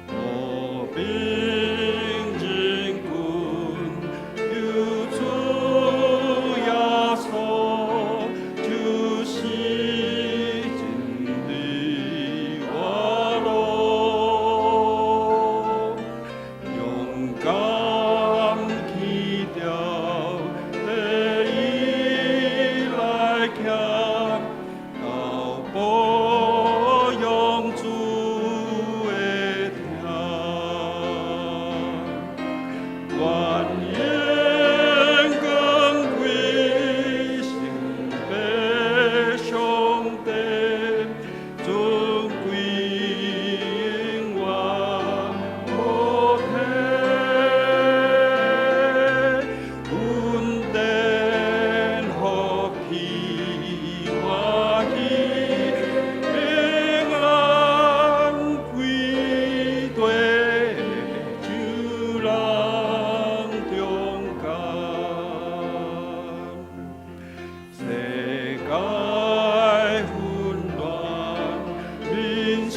和平人君救主耶穌，就是真理活路。勇敢起著第一來行，到保養主的疼。願榮光歸聖父上帝，尊貴永遠無天，恩典福氣歡喜平安歸對主人中間。世界混亂，民心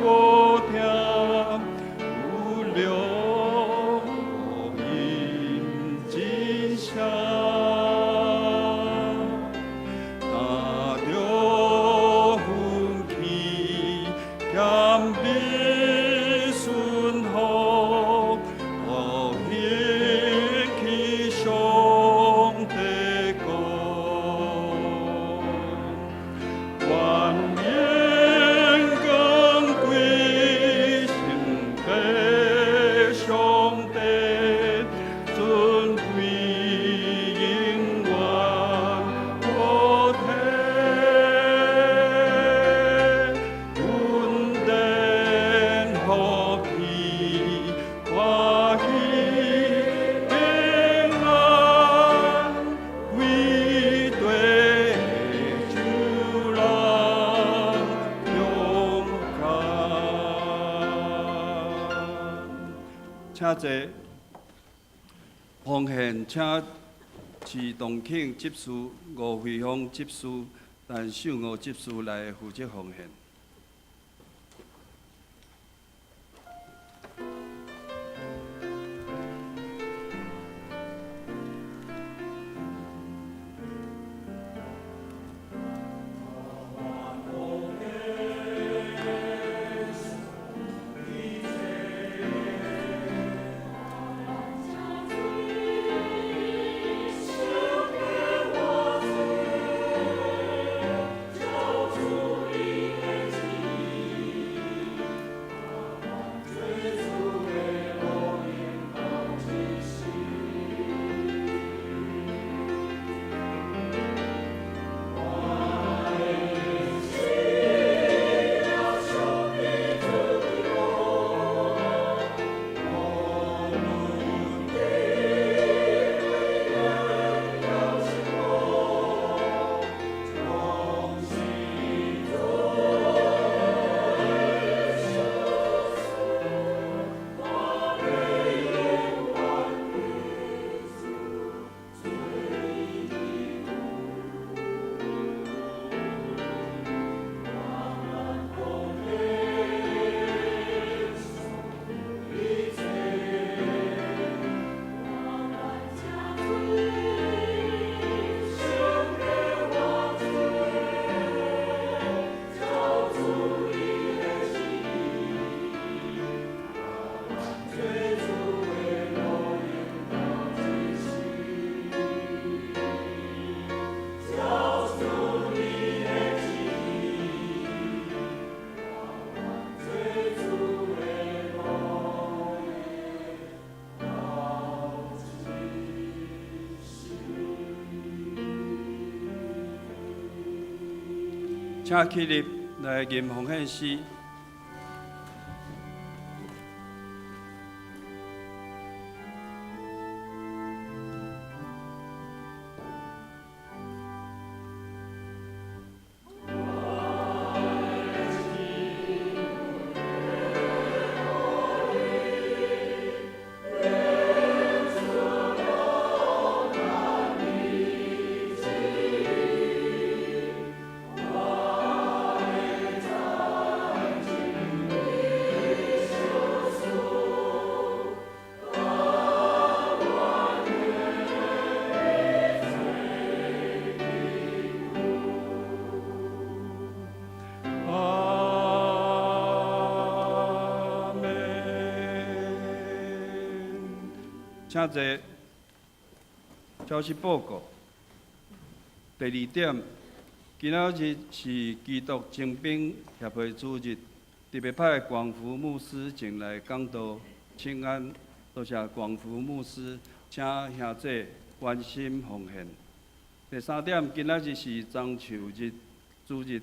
無定，有良福音真聲。若著奮起，謙卑順服，復興起上帝國。願榮光歸聖父上帝，尊貴永遠無天，恩典福氣歡喜平安歸對主人中間。請坐。奉獻，請徐東慶執事、吳惠芳執事、陳秀娥執事來負責奉獻。救主你。請起立來吟奉獻詩。阿們。請坐。消息報告。第二點，今仔日是基督精兵協會主日，特別派廣福牧師前來講道，請安，多謝廣福牧師，請兄弟關心奉獻。第三點，今仔日是樟樹日主日，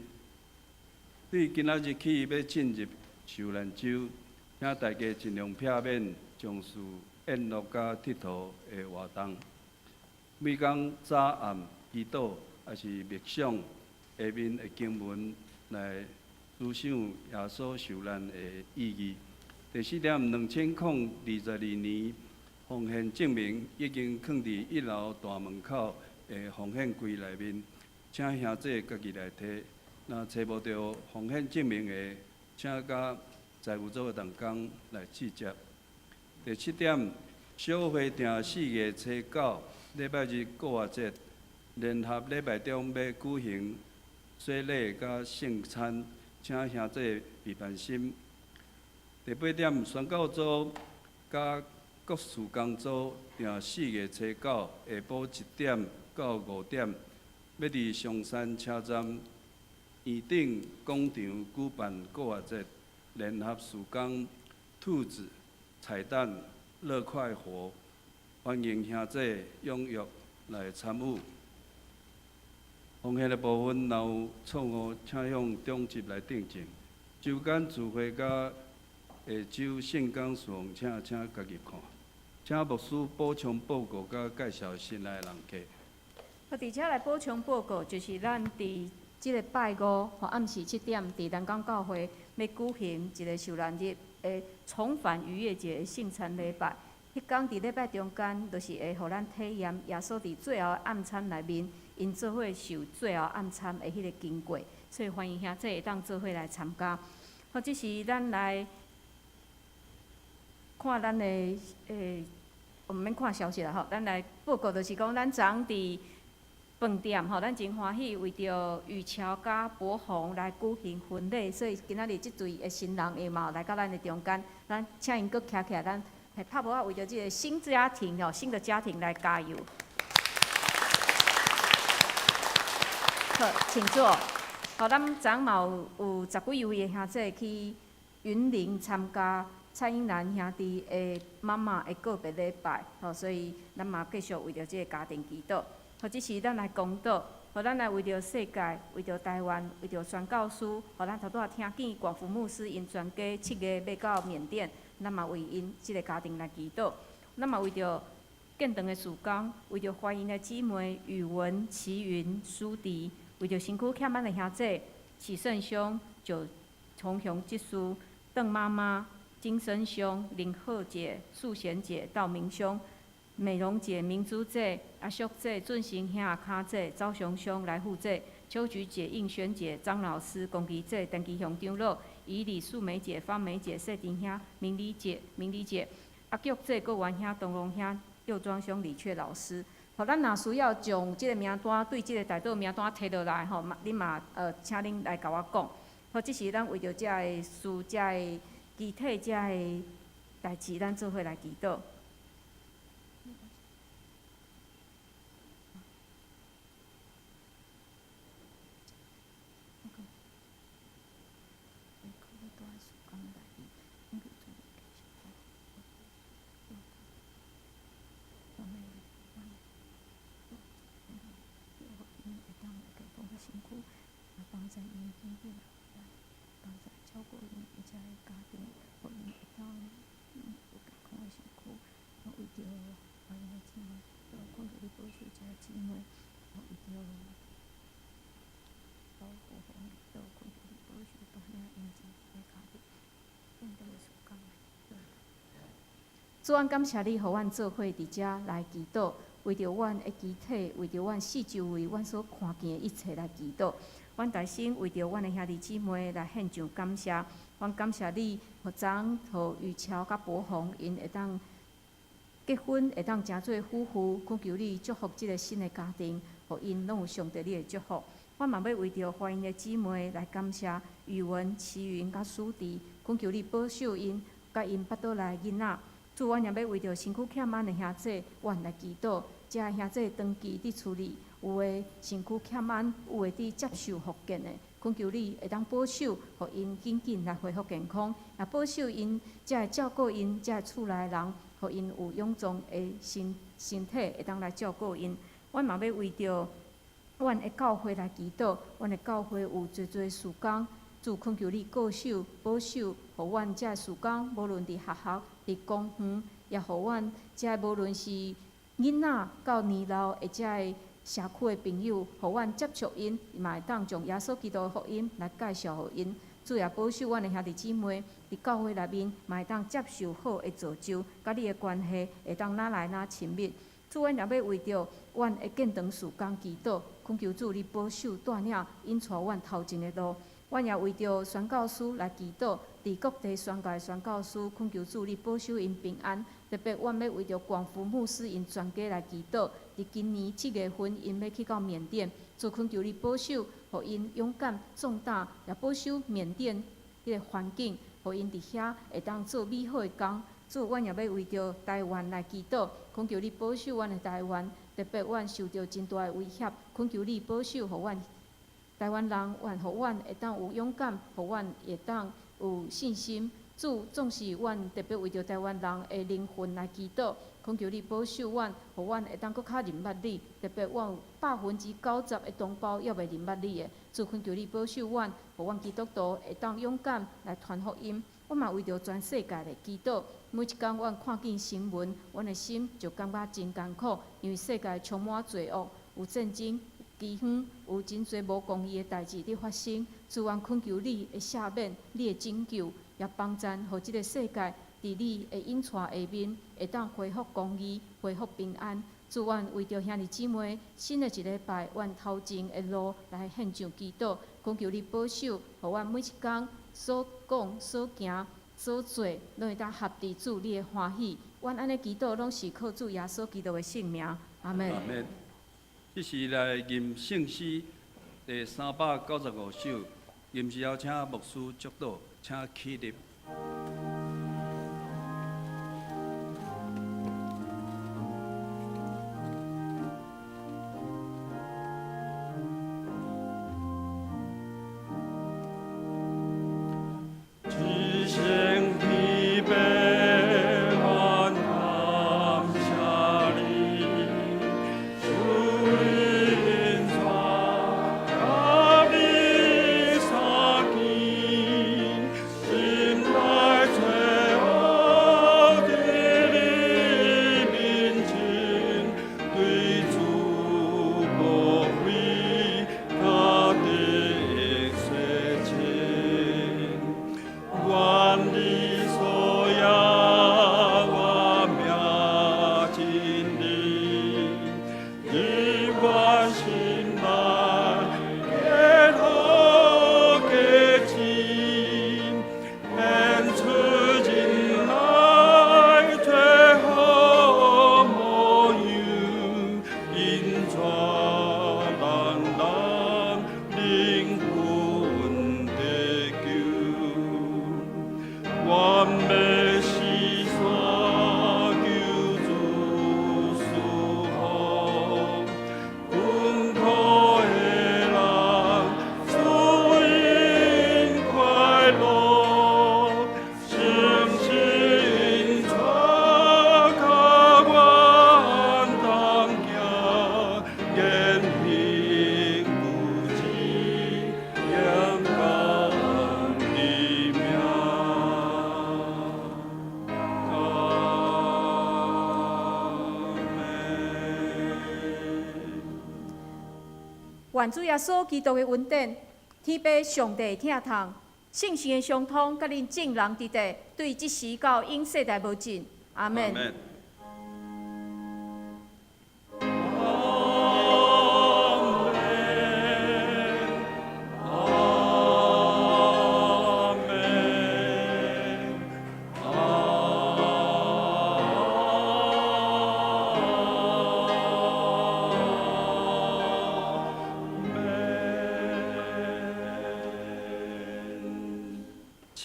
對今仔日起欲進入受難週，請大家盡量避免從事宴樂佮𨑨迌的活動。每工早暗祈禱，抑是默想下面的經文來思想耶穌受難的意義。第四點，2022年奉獻證明已經囥佇一樓大門口的奉獻櫃內面，請兄弟家己來提。若揣無著奉獻證明的，請佮財務組的同工來對接。第七點，小會訂4月初9禮拜日復活節，聯合禮拜中欲舉行洗禮佮聖餐，請兄弟備辦心。第八點，宣教組佮國事工組訂4月初9下晡1點到5點，欲佇松山車站圓頂廣場舉辦復活節聯合事工兔子彩蛋樂快活，歡迎兄弟踴躍來參與。奉獻的部分，若有錯誤，請向長執來訂正。週間聚會佮下週聖工事奉，請家己看。請牧師補充報告佮介紹新來的人客。我佇遮來補充報告，就是咱佇這个拜五吼暗時7點，佇南港教會欲舉行一个受難日的重返逾越節的聖餐禮拜。彼工佇禮拜中間，就是會予咱體驗耶穌佇最後的暗餐內面，𪜶做伙受最後暗餐的彼个經過。所以歡迎兄弟會當做伙來參加。好，這是咱來看咱的毋免看消息啦吼，咱來報告就是講，咱昨昏佇飯店吼，咱真歡喜為著雨橋佮博宏來舉行婚禮，所以今仔日這對的新人伊嘛來到咱的中間，咱請𪜶閣徛起來，咱拍噗仔為著這个新家庭吼，新的家庭來加油。好，請坐。好，咱昨昏嘛有十幾位的兄弟去雲林參加蔡英蘭兄弟的媽媽的告別禮拜，吼，所以咱嘛繼續為著這个家庭祈禱。好，這時咱來公禱，予咱來為著世界、為著台灣、為著宣教師，予咱頭拄仔聽見廣福牧師𪜶全家7月欲到緬甸，咱嘛為𪜶這个家庭來祈禱。咱嘛為著建堂的事工，為著歡迎的姊妹宇文、齊雲、舒迪，為著身軀欠咱的兄弟啟勝兄、九重雄執事、鄧媽媽、金生兄、林鶴姐、素賢姐、道明兄、美容姐、明珠姐、阿淑姐、俊成兄、阿卡姐、周雄兄、來富姐、秋菊姐、應萱姐、張老師、龚吉姐、陳吉雄長老、以李素梅姐、方梅姐、謝丁兄、明理姐、明理姐、阿玉姐、郭元兄、東龍兄、右莊兄、李雀老師。吼，咱若需要將這个名單對這个代禱名單提落來吼，恁嘛請恁來共我講。好，這是咱為著這个事、這个肢體、這个代誌，咱做伙來祈禱。緊緊來幫助照顧𪜶的遮个家庭，予𪜶會當有健康的身軀。為著懷孕的姊妹，懇求你保守遮个姊妹，為著保護予阮，懇求你保守帶領𪜶進的家庭，變做事工來祈禱。主，阮感謝你，予阮做伙佇遮來祈禱，為著阮的肢體，為著阮四周圍阮所看見的一切來祈禱。阮大先為著阮的兄弟姊妹來獻上感謝。阮感謝你，予昨予雨喬佮柏宏𪜶會當結婚，會當成做夫婦，懇求你祝福這个新的家庭，予𪜶攏有上帝你的祝福。阮嘛欲為著懷孕的姊妹來感謝宇文、齊雲佮舒迪，懇求你保守𪜶，佮𪜶腹肚內囡仔。主，阮也欲為著身軀欠安的兄弟，阮來祈禱。遮个兄弟長期佇厝裡，有的身軀欠安，有的佇接受復健的，懇求你會當保守，予𪜶緊緊來恢復健康，也保守𪜶，遮個照顧𪜶，遮個厝內人，予𪜶有勇壯的身體，會當來照顧𪜶。阮嘛欲為著阮的教會來祈禱，阮的教會有濟濟事工，主懇求你顧守保守，予阮遮個事工，無論佇學校、佇公園，也予阮遮無論是囡仔到年老的遮个社區的朋友，予阮接觸𪜶，嘛會當將耶穌基督的福音來介紹予𪜶。主也保守阮的兄弟姊妹佇教會內面，嘛會當接受好的造就，佮你的關係會當愈來愈親密。主，阮也欲為著阮的建堂事工祈禱，懇求主你保守帶領，引帶阮頭前的路。阮也為著宣教師來祈禱，佇各地宣教的宣教師，懇求主你保守𪜶平安。特別阮欲為著廣福牧師𪜶全家來祈禱，佇今年7月份，𪜶欲去到緬甸，主懇求你保守，予𪜶勇敢壯膽，也保守緬甸彼個環境，予𪜶佇遐會當做美好的工。主，阮也欲為著台灣來祈禱，懇求你保守阮的台灣，特別阮受著真大的威脅，懇求你保守，予阮台灣人，願予阮會當有勇敢，予阮會當有信心。主，總是阮特別為著台灣人的靈魂來祈禱，懇求你保守阮，予阮會當閣較認捌你。特別阮有90%的同胞猶未認捌你的，主懇求你保守阮，予阮基督徒會當勇敢來傳福音。我嘛為著全世界來祈禱。每一工阮看見新聞，阮的心就感覺真艱苦，因為世界充滿罪惡，有戰爭、饑荒，有真濟無公義的代誌佇發生。主，阮懇求你的赦免，你的拯救，也幫贊，予這个世界佇你的引帶下面，會當恢復公義、恢復平安。主，阮為著兄弟姊妹新的一禮拜，阮頭前的路來獻上祈禱，懇求你保守，予阮每一工所講、所行、所做，攏會當合佇主你的歡喜。阮按呢祈禱，攏是靠主耶穌基督的聖名。阿門。阿門。這時來吟聖詩第395首，吟詩後請牧師祝禱，請起立。一生疲惫，愿感謝你，主引帶，佮你相見，心內充願主耶穌基督的恩典、天父上帝的疼痛、聖神的相通，佮恁眾人佇佇，對這時到永世代無盡。阿們。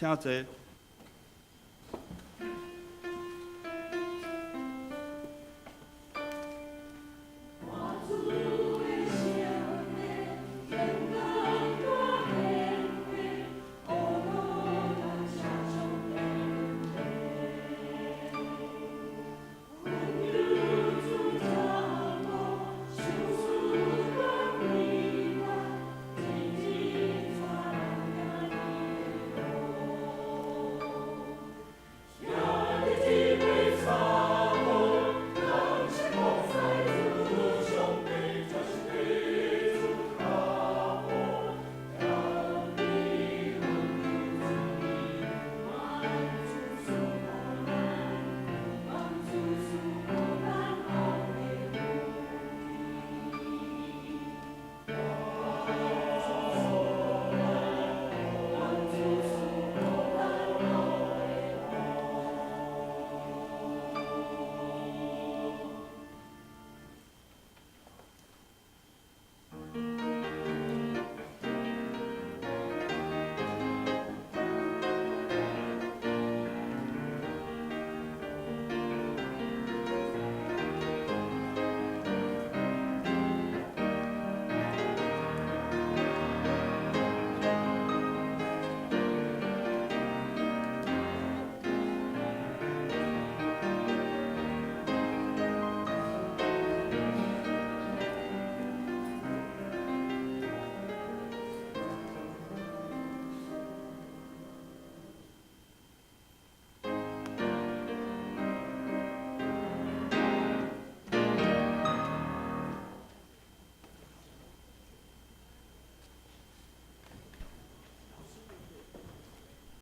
請坐。